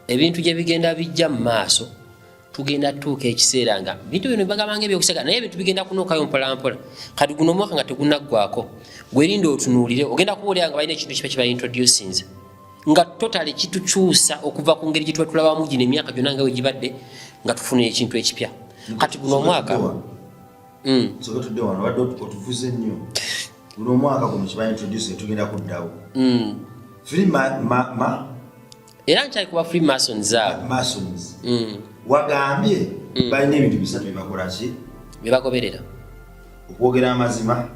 Ebintu gye bigenda bijja mu maaso, tugenda tutuuka ekiseera nga bintu bino bagambanga ebyokusega, naye ebintu bigenda kunuukayo mpolampola. Kati guno omwaka nga tegunaggwako, gwerinda otunuulire, ogenda kubuulira nga balina ekintu kiba kibaintroducinze nga totally kitukyusa okuva ku ngeri gye tulabamu gino emyaka gyonna nga bwe gibadde, nga tufuna ekintu ekipya. Kati guno omwaka. Soka tudde wano, wadde otuvuze nnyo. Guno omwaka guno kiba introduce, tugenda kuddawo. Free ma, ma, ma Era nkyali kuba Freemasons abo. Masons. Wagambye balina ebintu bisatu byebakola ki? Bye bagoberera. Okwogera amazima,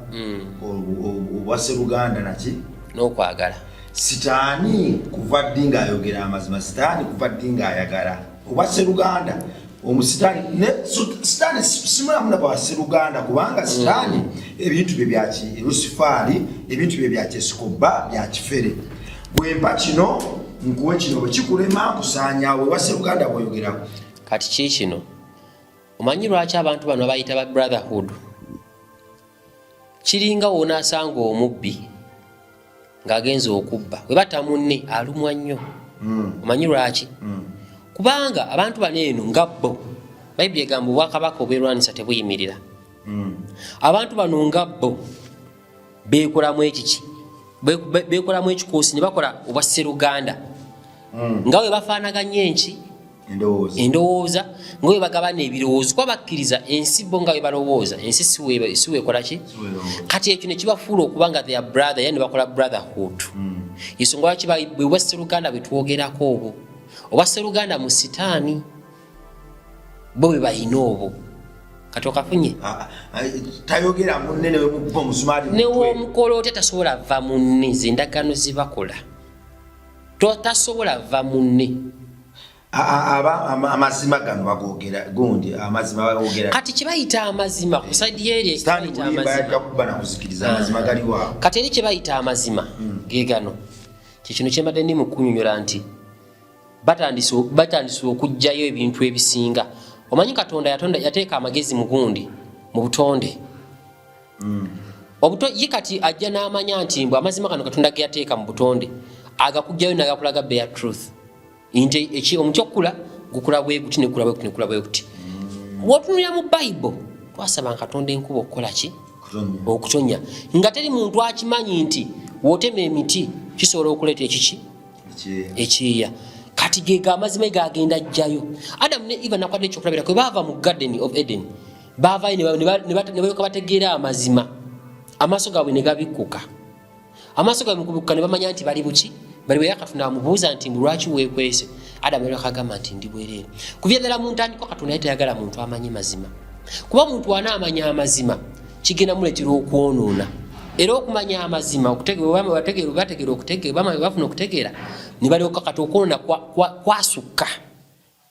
obwasseruganda, naki? N'okwagala. Sitaani kuva ddi ng'ayogera amazima? Sitaani kuva ddi ng'ayagala obwasseruganda? Omusitaani ne sitaani simulamulaba wa sseruganda, kubanga sitaani ebintu bye byaki Lusifaali, ebintu bye byakyesikoba byakifere. Bwempa kino, nkuwe kino, bwe kikulema nkusaanyaawo. Ewa sseruganda bweyogerako. Kati ki kino, omanyi lwaki abantu bano bayita ba brotherhood? Kiringa wonaasanga omubbi ng'agenza okubba, we bata munne alumwa nnyo. Omanyi lwaki? Kubanga abantu bano eno nga bo, Bayibuli egamba obwakabaka obwerwanisa tebuyimirira. Abantu bano nga bo beekolamu ekiki? Beekolamu ekikoosi ne bakola obwa sseruganda, nga bwe bafaanaganya enki? Endowooza. Endowooza, nga bwe bagabana ebirowoozo, kuba bakkiriza ensi bo nga bwe balowooza ensi si weekola ki. Kati ekyo ne kibafuula okuba nga their brother, era ne bakola brotherhood. Ensonga lwaki bwe bwa sseruganda bwe twogerako, obwo obwa sseruganda mu sitaani, bo bwe bayina obwo. Kati okafunye? Ah, ah, tayogera munne newemukuba omusumaali mu mutwe. Newomukola otya, tasobola va munne. Ze endagaano zibakola. Tasobola va munne. Amazima gano bagogera gundi, amazima bagogera. Kati kibayita amazima ku side yeri. Sitaani kibayita mulimba. Amazima. Yajja kuba nakuzikiriza. Amazima galiwaawo? Kati eri kyebayita amazima ge gano, kyekino kyembadde ndi mu kunyonyola nti batandise okuggyayo ebintu ebisinga. Omanyi Katonda yatonda, yateeka amagezi mu gundi, mu butonde. Obuto ye kati ajja n'amanya nti mbw amazima gano Katonda ge yateeka mu butonde agakugjayo n'agakulaga bare truth, nti omuti okukula gukula bwe guti, nekula bwe guti, nekula bwe guti. Bw'otunulira mu Bayibuli, twasaba Katonda enkuba okukola ki? Kutonya. Okutonya, nga teri muntu akimanyi nti wotema emiti kisobola okuleeta ekiki? Ekyeya. Ekyeya. Kati gega amazima gagenda ajjayo Adamu ne Eva. Nakwadde ekyokulabira kwe baava mu Garden of Eden, baavayo ne balyoka bategeera amazima, amaaso gaabwe ne gabikkuka. Amaaso gaabwe mukubikkuka ne bamanya nti bali buki? Bali bwe. Katonda amubuuza nti, "Mbu lwaki weekwese?" Adamu yalyoka agamba nti, "Ndi bwereere." Kuva ddala mu ntandikwa, Katonda yali tayagala muntu amanyi mazima, kuba muntu anaamanya amazima kigenda muleetera okwonoona. Era okumanya amazima, bategeera okutegeera, bafuna okutegeera ne balyoka kati okwonoona kwasukka.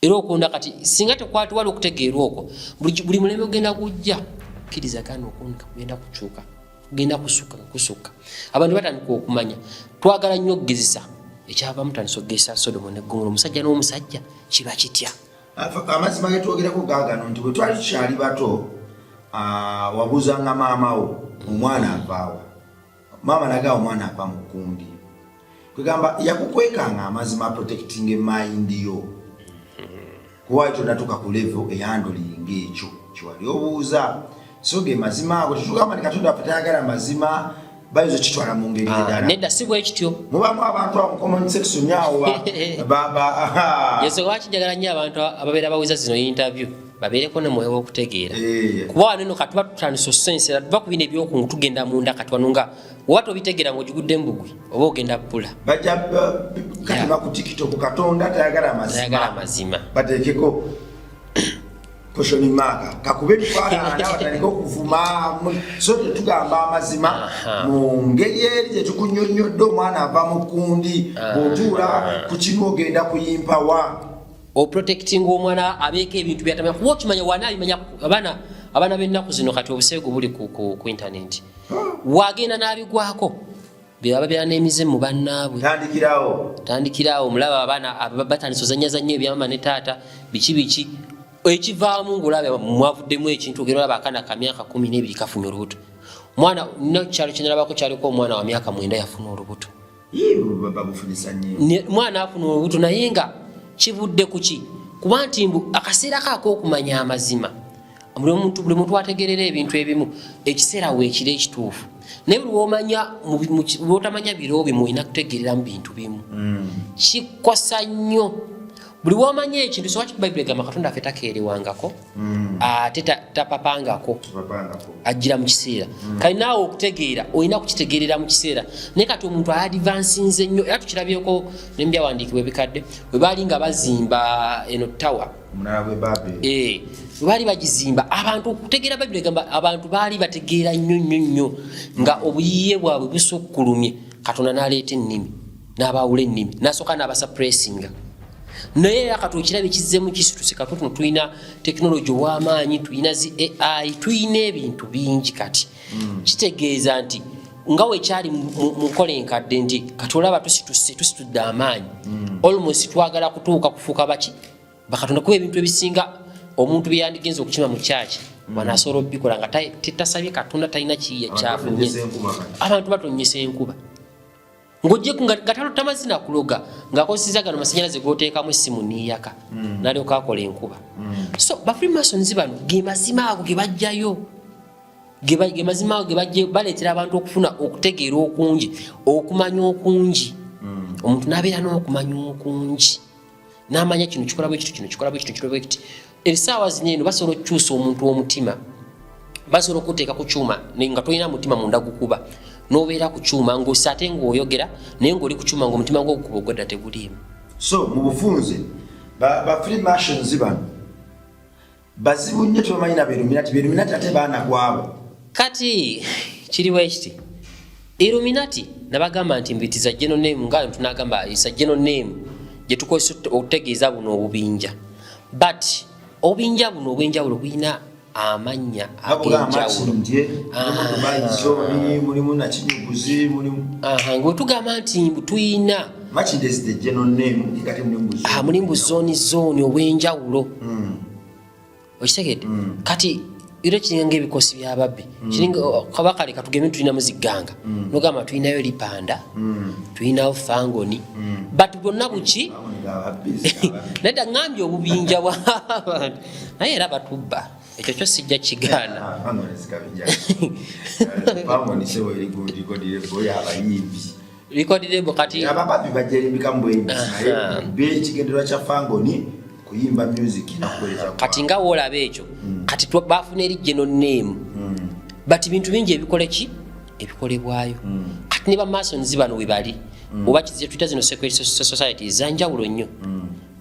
Era okwonda kati singa tekwatuwali okutegeera okwo, buli mulembe gugenda gujja kkiriza gana okwonda kugenda kukyuka, kugenda kusukka nga kusukka. Abantu batandika okumanya, twagala nnyo okugezesa. Ekyavamu tandisa okugezesa Sodomo ne Gomora, omusajja n'omusajja kiba kitya? Amazima getwogerako gaagano nti bwe twali tukyali bato. Ah, wabuuzanga maama wo omwana avaawa, maama nagaa omwana ava mu kkundi. Kwegamba yakukwekanga amazima, protecting mind yo, kuba tonatuuka ku level eyandolinga ekyo kyewali obuuza. So ge mazima ago. Tetugamba nti Katonda waffe tayagala mazima, bayinza okitwala mu ngeri endala. Nedda, si bwe kityo. Mubamu abantu awo mu comment section awo Yesu, lwaki njagala nnyo abantu ababeera bawuza zino interview babeereko ne mwoyo w'okutegeera? Kuba wano eno katuba tutandise osensera, tuva ku bino ebyokungu, tugenda munda. Kati wano nga oba tobitegeera ng'ogigudde mu bugwi, oba ogenda bbula. Bajja kati ku TikTok, Katonda tayagala mazima. Tayagala mazima. Bateekeko question mark, kakube ebifaanana, batandike okuvuma. So tetugamba amazima mu ngeri eri gyetukunyonnyodde, omwana ava mu kkundi, bw'otuula ku kinu ogenda kuyimpawa. Oprotectinga omwana abeeko ebintu byatamanya, kuba okimanya wana abimanya. Abaana b'ennaku zino kati obuseegu buli ku internet, wagenda n'abigwako bebaba beera n'emize mu bannaabwe. Tandikirawo. Tandikirawo. Omulaba abaana batandise ozanyazanya ebyamama ne taata, biki biki ekivaamu, ngaolaba mwavuddemu ekintu. Ogenda olaba akaana ka myaka 12 kafunye olubuto. Mwana nakyalo kyenalabako kyaliko omwana wa myaka 9 yafuna olubuto. Ii, babufunisa nnyo. Mwana afuna olubuto, naye nga kivudde ku ki? Kuba nti mbu akaseera ko ak'okumanya amazima, buli muntu ategerera ebintu ebimu ekiseera weekiro ekituufu, naye buli womanya lwotamanya biro bimu olina kutegerera mu bintu bimu, kikosa nnyo. Buli womanya ekintu, so waki Bayibuli egamba Katonda affe takeerewangako, ate tapapangako, Tapapangako. Ajjira mu kiseera. Kali naawe okutegeera olina kukitegeerera mu kiseera, naye kati omuntu aadvansinze nnyo, era tukirabyeko nemubyawandiikibwa ebikadde we baali nga bazimba eno tower, omunala gw'e Babeli. We baali bagizimba, abantu okutegeera Bayibuli egamba abantu baali bategeera nnyo nnyo nnyo, nga obuyiiye bwabwe busukkulumye. Katonda n'aleeta ennimi n'abaawula ennimi, n'asooka n'abasuppressinga, naye era kati okiraba ekizzemu kisituse. Kati tuno tulina tekinologi ow'amaanyi, tulina zi AI, tulina ebintu bingi. Kati kitegeeza nti nga wekyali mu nkola enkadde, nti kati olaba tusituse, tusitudde amaanyi, almost twagala kutuuka kufuuka baki bakatonda, kuba ebintu ebisinga omuntu byeyandigenza okukima mu kyaki, wano asobola obikola nga tasabye Katonda, talina kiyiya kyafunye. Batonyesa enkuba kati. Abantu batonyesa enkuba ng'oggyeku nga tamazi nakuloga, ng'akozesa gano masanyalaze goteekamu essimu niiyaka, nalyoka akola enkuba. So ba Freemasons bano ge mazima ago ge bajjayo, ge mazima ago ge bajjayo, baleetera abantu okufuna okutegeera okungi, okumanya okungi. Omuntu n'abeera n'okumanya okungi, n'amanya kino kikola bwe kiti, kino kikola bwe kiti, kikola bwe kiti. Essaawa zino eno basobola okukyusa omuntu omutima, basobola okuteeka ku kyuma nga tolina mutima munda gukuba, n'obeera ku kyuma ng'osa ate ng'oyogera, naye ng'oli ku kyuma ng'omutima gwo gukuba ogwedda teguliimu. So mu bufunze ba Freemasons bano bazibu nnyo, tebamanyi na Beluminati. Beluminati ate baana kwabo. Kati kiriwo ekiti, Illuminati nabagamba nti mbitiza general name, nga tunagamba isa general name gye tukozesa okutegeeza buno obubinja, but obubinja buno obw'enjawulo bulina amannya babuga ag'enjawulo. Amakindye mulimu Dubai Zone, mulimu nakinyuguzi, mulimu Aha, nga wetugamba nti mbu tuyina Makindye is the general name, kati mulimu bu Ah, mulimu buzooni zooni obw'enjawulo, okitegedde? Kati era kiringa ngaebikosi byababbi, kiringa kaba kale katugeme tulinamu zigganga, nogamba tulinayo lipanda, tulinawo fangoni, but bwonna buki? Nedda, ŋambye obubinja bwabantu, naye era batubba, ekyo kyo sijja kigaana. Fangoni sebo eri record label y'abayimbi. Record label kati abababbi bajja buyimbi, naye be ekigendererwa kya Fangoni kuyimba music nakuweereza. Kati nga woolaba ekyo, kati bafuna eri general name, but bintu bingi ebikola ki ebikolebwayo. Kati ne bamasons bano we bali, oba kiziye tuyita zino secret society ezanjawulo nnyo,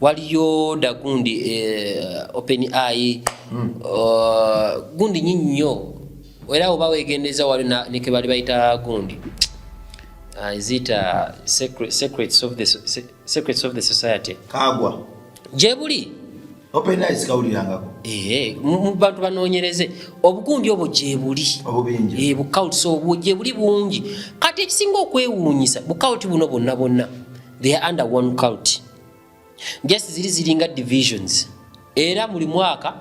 waliyo dagundi open eye, gundi nyi nnyo, era oba wegendeza wali neke bali bayita gundi, is it secrets of the society. Kagwa. Gyebuli. Open eyes kawulirangako. Ee, mu bantu banoonyereze obugundi obwo gyebuli. Obubinja. Eh, bucults obwo gyebuli bungi. Kati ekisinga okwewuunyisa, bucult buno bwonna bwonna they are under one cult, just ziri ziringa divisions, era buli mwaka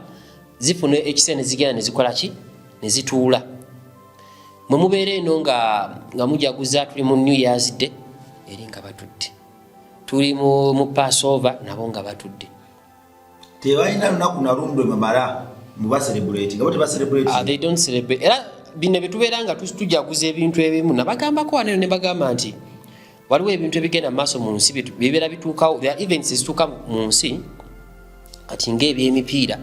zifuna ekiseera ne zigenda ne zikola ki. Ne zituula. Mwe mubeera eno nga mujaguza, tuli mu New Year's Day, eri nga batudde, tuli mu Passover, nabo nga batudde. Tebalina lunaku nalumu lwe bamala mubacelebrate nga bo tebacelebrate. Ah, they don't celebrate. Era bino byetubeera nga tujaguza ebintu ebimu, nabagambako wano ne bagamba nti waliwo ebintu ebigenda mu maaso mu nsi bibeera bituukawo. There are events ezituuka mu nsi kati ng'ebyemipiira,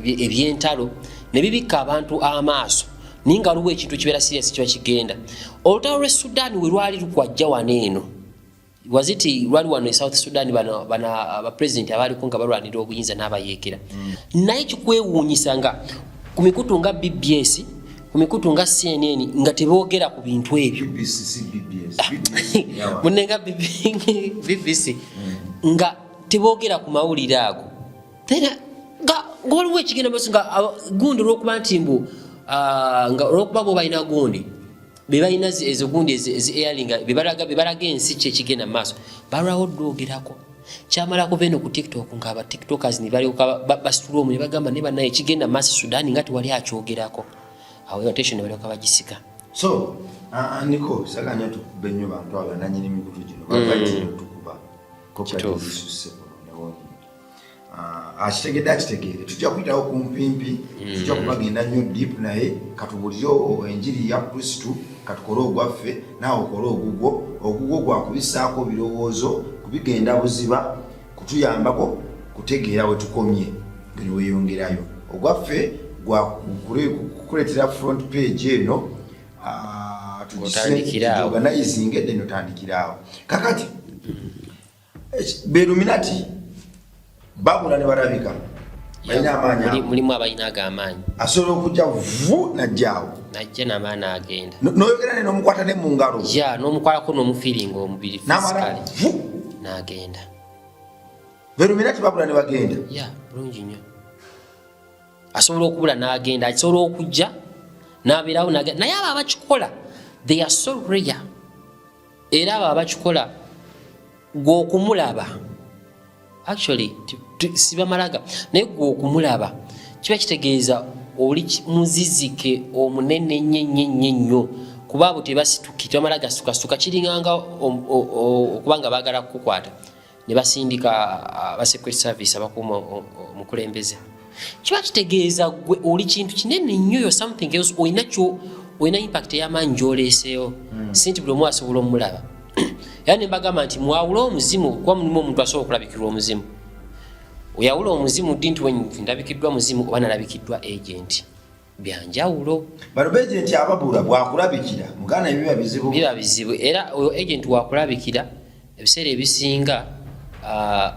ebyentalo, ne bibikka abantu amaaso, naye nga waliwo ekintu ekibeera serious kiba kigenda. Olutalo lw'e Sudan we lwali lukwajja wano eno, waziti lwali wano e South Sudan, bano bana abapresident abaliko nga balwanira obuyinza n'abayeekera. Naye kikwewuunyisa nga ku mikutu nga BBS, ku mikutu nga CNN, nga teboogera ku bintu ebyo. BBC, BBS, BBS, yawa. Munenga BBC nga teboogera ku mawulire ago. Then, nga waliwo ekigenda maaso nga gundi olwokuba nti mbu nga olwokuba bo balina gundi bebalina ezo gundi ezi airing bebalaga ensi ki ekigenda mu maaso, balwawo dwogerako. Kyamala kuva eno ku TikTok nga aba TikTokers ne balyoka basitula omu ne bagamba ne bannaye ekigenda mu maaso Sudan nga tewali akyogerako. Awo attention ne balyoka bagisika. So niko saganya tukube nnyo bantu abo bananyini mikutu gino babaitire tukuba. Kituufu. Zisusse newoni. Akitegedde akitegeere, tujja kuyitawo kumpimpi, tujja kubagenda nnyo deep, naye katubulire enjiri ya Kristu. Katukole ogwaffe, naawe okole ogugwo. Ogugwo gwakubisaako birowoozo, kubigenda buziba, kutuyambako kutegeera we tukomye nga weyongerayo. Ogwaffe gwakukuleetera front page eno. Otandikire awo. Organizing then otandikire awo. Kakati be Illuminati babula ne balabika balina amaanyi ago. Mulimu abalina ago amaanyi. Asobola okujja vu najjaawo. Najja namaani agenda. N'oyogera ne n'omukwata ne mu ngalo. Ya, n'omukwalako n'omufiiringa omubiri n'amala physically. Vu. N'agenda. Be Illuminati babula ne bagenda. Ya, bulungi nnyo. Asobola okubula n'agenda, asobola okujja n'abeerawo n'agenda, naye abo abakikola they are so rare. Era abo abakikola gwe okumulaba actually sibamalaga, naye gwe okumulaba kiba kitegeeza oli muzizike omunene nnyo nnyo nnyo nnyo, kuba abo tebasituki, tebamala gasukasuka. Kiringanga okuba nga baagala kukukwata ne basindika aba secret service abakuuma omukulembeze. Kiba kitegeeza gwe oli kintu kinene nnyo, yo something else, olina kyo, olina impact ey'amaanyi gy'oleeseewo, si nti buli omu asobola omulaba. Era ne mbagamba nti mwawule omuzimu, kuba mulimu omuntu asobola okulabikirwa omuzimu. Oyawula omuzimu ddi nti ndabikiddwa muzimu oba nalabikiddwa agent? Byanjawulo. Bano ba agent ababula bwakulabikira muganda biba bizibu. Biba bizibu. Era oyo agent wakulabikira ebiseera ebisinga,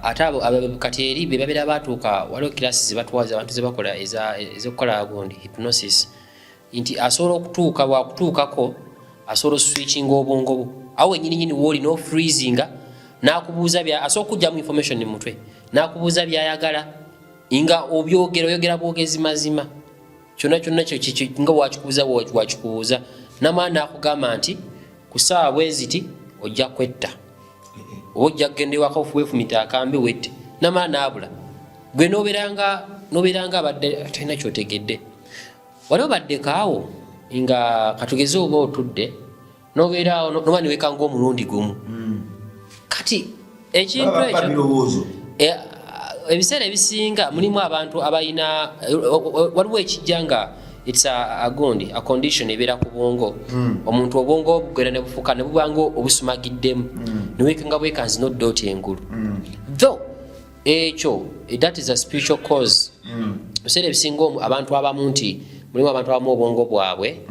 ate abo kati eri be babeera batuuka, waliwo kirasi zebatwaza abantu zebakola ez'okukola gundi hypnosis, nti asobola okutuuka, bwakutuukako asobola oswitchinga obwongo bwo awo wenyini nyini wooli n'ofreezinga, n'akubuuza bya asobola okugyamu information mu mutwe, n'akubuuza byayagala nga obyogera, oyogera bwogezi mazima kyonna kyonna nga wakikubuuza wakikubuuza, namala n'akugamba nti ku ssaawa bwe ziti ojja kwetta oba ojja kugenda ewaka weefumita akambe wette, namala n'abula. Gwe nobeeranga abadde talina kyotegedde. Wali obaddeko nga katugeze oba otudde nobeeraawo noba niwekanga omulundi gumu, kati ekintu Baba ekyo birowoozo. Ebiseera ebisinga mulimu abantu abalina waliwo ekijja nga it's a gundi, a condition ebeera ku bwongo. Omuntu obwongo bugenda ne bufuuka ne bubanga obusumagiddemu, newekanga bwekanzi nodda oti engulu. Though ekyo that is a spiritual cause. Ebiseera ebisinga abantu abamu nti mulimu abantu abamu obwongo bwabwe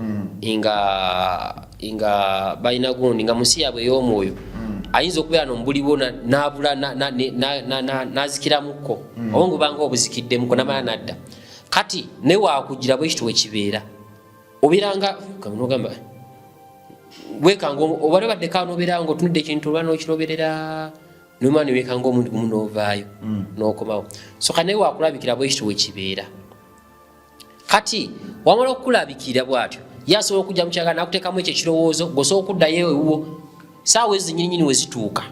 nga balina gundi nga munsi yaabwe ey'omwoyo ayinza okubeera nomubuliwo nabula nazikiramuko, obwongo bubanga obuzikiddemuko, namala nadda. Kati naye wakugira bwekito wekibeera obeeranga nogamba wekanga obali obaddeko nobeera nga otunudde ekintu oba nokiroberera nomala newekanga omuntu gumu novaayo nokomawo. So kati naye wakulabikira bwekito wekibeera. Kati wamala okukulabikira bwatyo, ye asobola okujja mukyagala nakuteekamu ekyo ekirowoozo, gweosobola okuddayo ewuwo saawa ezo nyininyini wezituuka,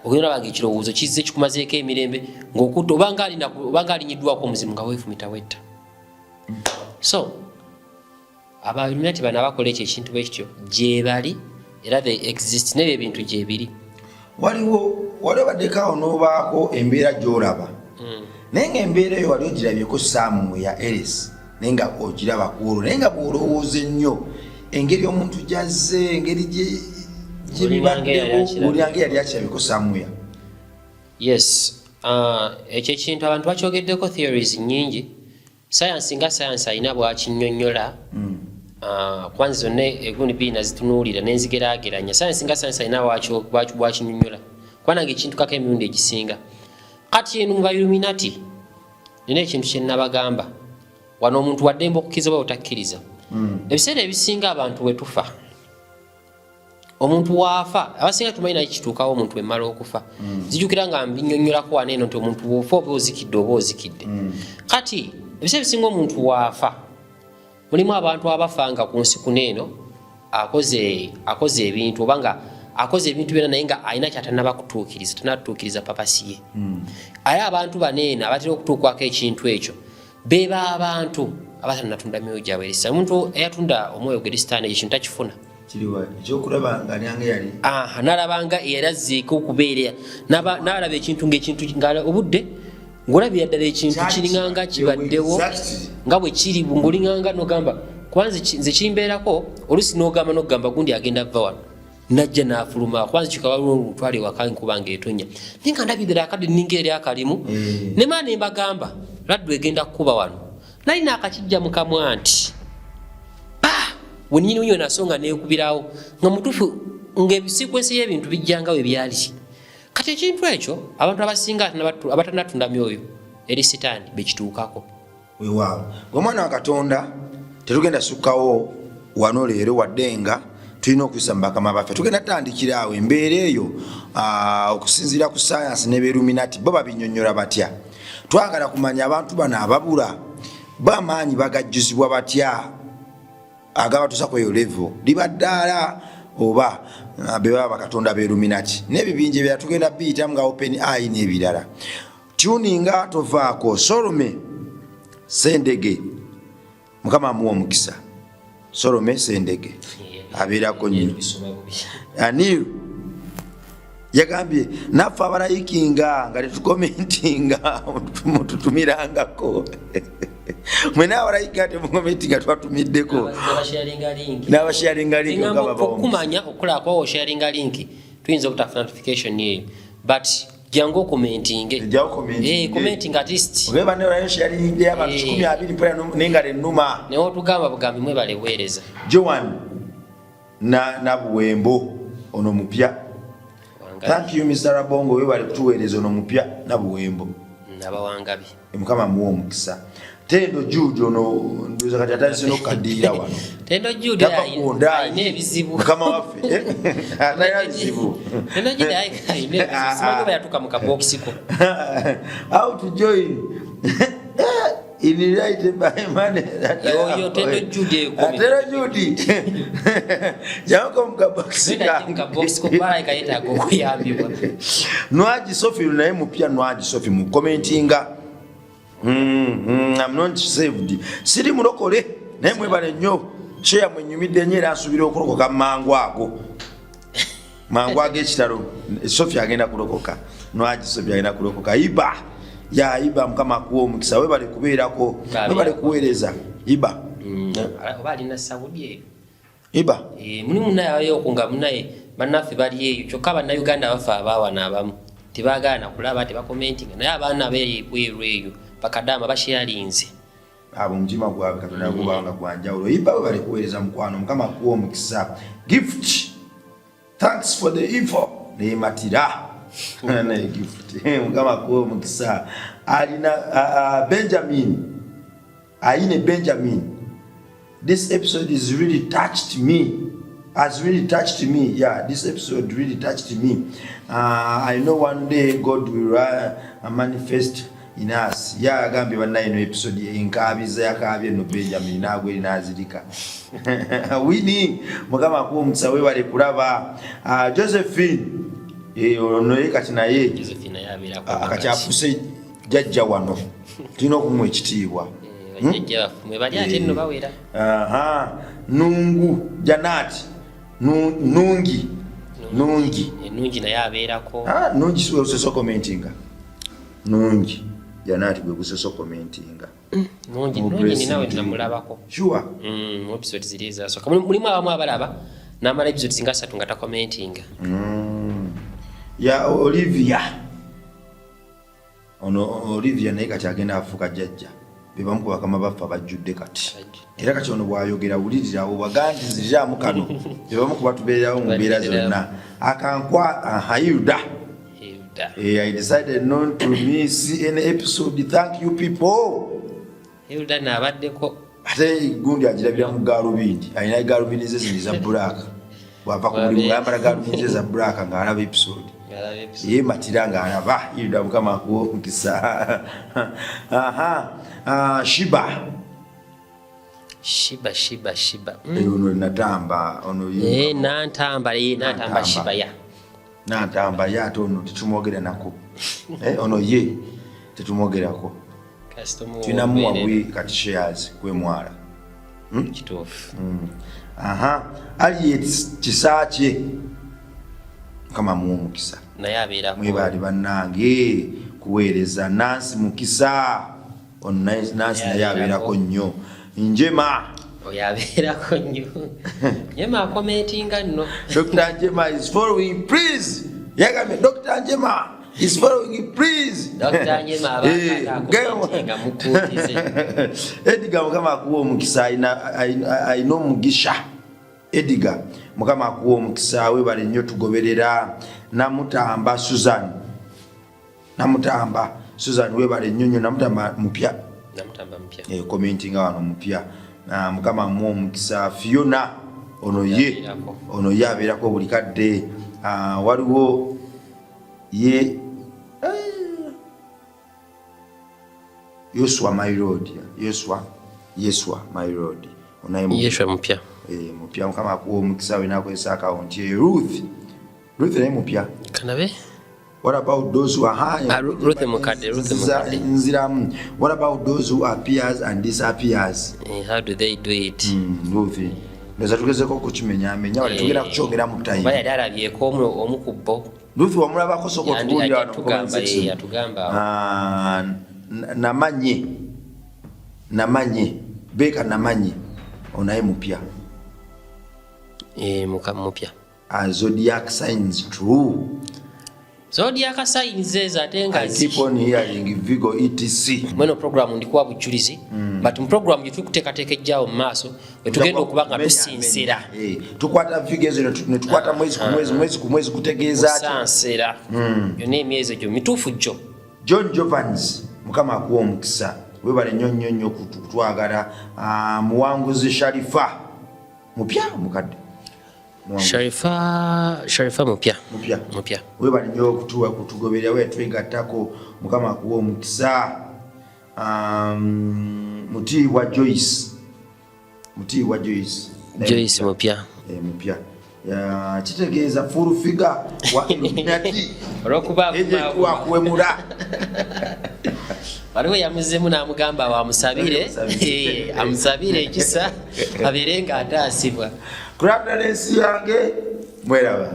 ogenda olaba nga ekirowoozo kizze kikumazeeko emirembe ngaokutta obanga alinyiddwako omuzimu nga weefumita wetta. So Abailluminati bano abakola ekyo ekintu bwe kityo gyebali era they exist, n'ebyo ebintu gyebiri. Waliwo wali obaddeko awo n'obaako embeera gy'olaba naye nga embeera eyo wali ogirabyeko saamu ya eris, naye nga ogiraba ku olwo, naye nga bw'olowooza ennyo engeri omuntu gy'azze, engeri gyebibaddewo, olinganga eyali akirabyeko saamuya. Yes, ekyo ekintu abantu bakyogeddeko theories nnyingi. Sayansi nga sayansi alina bwakinnyonnyola. Kuba nze zonna egundi bbiri nazitunuulira nenzigeraageranya. Sayansi nga sayansi alina bwakinnyonnyola, kuba nange ekintukako emirundi egisinga. Kati eno mu Bailluminati nina ekintu kye nabagamba wano, omuntu waddembe okukkiriza oba otakkiriza. Ebiseera ebisinga abantu bwe tufa, omuntu waafa, abasinga tumanyi naye kituukawo omuntu wemala okufa. Zijukira nga mbinyonnyolako wano eno nti omuntu bwofa oba ozikidde oba ozikidde. Kati ebiseera ebisinga omuntu waafa, mulimu abantu abafa nga ku nsi kuno eno akoze ebintu oba nga akoze ebintu byonna, naye nga alina kyatanaba kutuukiriza, tanatuukiriza purpose ye. Aye abantu bano eno abatera okutuukwako ekintu ekyo beba abantu abatanatunda myoyo gyabwe eri Sitaani. Omuntu eyatunda omwoyo gwe eri Sitaani ekyo kintu takifuna. Kiriwa ekyokulaba nga nyange yali Aha, nalaba nga eyali azzeeko okubeera n'alaba ekintu ng'ekintu nga obudde ng'olabira ddala ekintu Kyali kiringanga kibaddewo, kibaddewo exactly. nga bwe kiri, ng'olinganga n'ogamba kuba nze kimbeerako oluusi n'ogamba n'okugamba gundi agenda ava wano najja n'afuluma, kuba nze kikaba waliwo olutwala ewaka nkuba ng'etonnya, naye nga ndabye ddala akadde ninga eri akalimu. Ne maa ne mbagamba laddu egenda kukuba wano, nali naakakijja mu kamwa nti pa wennyini wennyini nasonga neekubirawo nga mutuufu ng'ebisiikwensi y'ebintu bijja nga bwe byali. Kati ekintu ekyo abantu abasinga abatanatunda myoyo eri Sitaani bekituukako. Weewaawo, gwe omwana wa Katonda, tetugenda sukkawo wano leero, wadde nga tulina okuyisa mu bakama baffe. Tugenda tutandikira awo embeera eyo, okusinziira ku sayansi ne Beruminati bo babinyonnyola batya. Twagala kumanya abantu bano ababula bo amaanyi bagajjuzibwa batya agabatuusa ku eyo level, liba ddaala oba be baba bakatonda Beruminati n'ebibinja ebirala tugenda biyitamu nga open eye n'ebirala. Tuninga tovaako. Solome Sendege, Mukama amuwa omukisa. Solome Sendege abeerako nnyo. Anil yagambye naffe abalayikinga nga tetukomentinga mututumirangako mwena abalayikinga temukomentinga twatumiddeko n'abasharinga link. Okumanya okukola kwawo osharinga link, tuyinza obutafuna notification eyo, but jangu okomentinge. Commenting at least. Obe banne olayo sharingde abantu 120 mpera n'engalo ennuma. Naye otugamba bugambi mwebale weereza. Joan na Nabuwembo ono mupya. Thank you Mr. Rabongo, webale kutuweereza. Ono mupya Nabuwembo. Nabawangabi. Mukama amuwe omukisa. Tendo Jude ono ndoza kati atandise n'okukaddiira wano. Tendo Jude Tava ku ndayi. alina ebizibu. Mukama waffe atalina bizibu. Tendo Jude alina ebizibu, simanyi oba yatuuka mu kabokisi ko. How to join in right by money that I Yo, have. yo, Tendo Jude eyo comment. Tendo Jude janko mu kabokisi Genda mu kabokisi ko, kuba yetaaga okuyambibwa. Nwagi Sophie naye mupya. Nwagi Sophie mu commentinga. I'm not saved, siri mulokole, naye mwebale nnyo sheya mwenyumidde nnyo era nsuubira okulokoka mangu ago, mangu ag'ekitalo. Sophie agenda kulokoka. Nwagi Sophie agenda kulokoka. Iba ya Iba, Mukama akuwa omukisa, webale kubeerako, webale kuweereza Iba. Oba alina Saudi eyo. Iba. Mulimu munaye abayo nga munaye bannaffe bali eyo, kyokka Bannayuganda bafe abaawano abamu tebaagala nakulaba, tebakomentinga, naye abaana beri ebweru eyo bakadaama basharinze. Abo omutima gwabwe Katonda yagubanga gwa njawulo. Iba webale kuweereza mukwano, Mukama akuwa omukisa. Gift, thanks for the info, neyematira naye Gift, Mukama akuwa omukisa. Alina Benjamin Aine Benjamin, this episode is really touched me, has really touched me. Yeah, this episode really touched me. I know one day God will manifest in us. Yeah, agambye bannaye eno episode enkabiza, yakabye no Benjamin nagwe eri nazirika. Winnie, Mukama akuwa omukisa, webale kulaba. Josephine, ono ye kati naye Josephine naye abeerako. Kati afuuse jjajja wano, tulina okumuwa ekitiibwa. Bajjajja baffe mwe bali ate nno bawera. Aha, Nungu Janat Nungi Nungi Nungi naye abeerako. Ah, Nungi si wesoso commentinga. Nungi Janat gwe gusoso commentinga. Nungi Nungi ni nawe namulabako. Sure. Episode ziri ezasooka. Mulimu abamu abalaba n'amala episodes nga 3 nga takomentinga. Ya Olivia. Ono Olivia naye kati agenda afuuka jjajja. Be bamu ku bakama baffe abajjudde kati. Era kati ono bw'ayogera wulirirawo bwagandiziriraamu kano. Be bamu ku batubeererawo mu mbeera zonna. Akankwa Hilda. Hilda. I decided not to miss any episode. Thank you people. Hilda n'abaddeko. Ate gundi agirabira mu gaalubindi. Alina gaalubindi ze zino eza black. Bw'ava ku mulimu ayambala gaalubindi ze eza black ng'alaba episode. Yeematira ng'alaba. Hilda Mukama akuwe omukisa. Aha. Shiba. Shiba, Shiba, Shiba. Ono Natamba, ono ye. Nantamba, Nantamba Shiba ya. Nantamba ya ate ono tetumwogera nako. Ono ye tetumwogerako. Tulinamuwa bwi kati shares kwemwala. Kituufu. Aha, Harriet Kisaakye. Mukama amuwe omukisa. Naye abeerako. Mwebaali bannange kuweereza. Nancy Mukisa. Ono Nancy naye abeerako nnyo. Njema. Oyo abeerako nnyo. Njema akomentinga nno. Dr. Njema is following, please. Yagambye Dr. Njema is following, please. Dr. Njema abakata akomentinga mukuutize. Edgar Mukama akuwa omukisa, alina omugisha. Edgar Mukama akuwa omukisa, webale nnyo tugoberera. Namutamba Susan. Namutamba Susan webale nnyo nnyo. Namutamba mupya. Namutamba mupya. Commentinga wano mupya. Mukama amuwa omukisa. Fiona ono ye. Ono ye abeerako buli kadde. Waliwo ye Yoswa my lord. Yoswa, Yeswa my lord. Onaye Yeswa mupya. Mupya Mukama akuwa omukisa we nakozesa account ye. Ruth. Ruth naye mupya. Kanabe? What about those who are high? Ruth Mukadde, Ruth Mukadde. Nziramu. What about those who appears and disappears? How do they do it? Ruth. Ndowooza tugezeko okukimenyaamenya, wali tugenda kukyongera mu time. Oba yali alabyeko omu ku bo. Ruth wamulabako sooka otubuulire wano mu comment section. Yatugamba awo. Namanye. Namanye. Beeka Namanye. Onaye mupya. Mupya. Zodiac signs true. Zodiac signs ezo ate nga I keep on hearing Vigo etc. Mweno program ndikuwa bujulizi. But mu program gye tuli kuteekateeka ejjaawo mu maaso, we tugenda okuba nga tusinsira. Tukwata Vigo ezo ne tukwata mwezi ku mwezi, mwezi ku mwezi kutegeeza ki? Kusansira. Yonna emyezi egyo mituufu gyo. John Jovans, Mukama akuwa omukisa. Webale nnyo nnyo nnyo kutwagala. Muwanguzi Sharifa. Mupya mukadde. Sharifa mupya. Mupya. Mupya. Webale nnyo kutugoberera, we twegattako. Mukama akuwa omukisa. Mutiibwa Joyce. Mutiibwa Joyce. Joyce mupya. Mupya. Kitegeeza full figure wa Illuminati. Olw'okuba Eje kuwemula. Waliwo yamuzeemu n'amugamba wamusabire, amusabire ekisa abeere ng'ataasibwa. Kulabira n'ensi yange mweraba.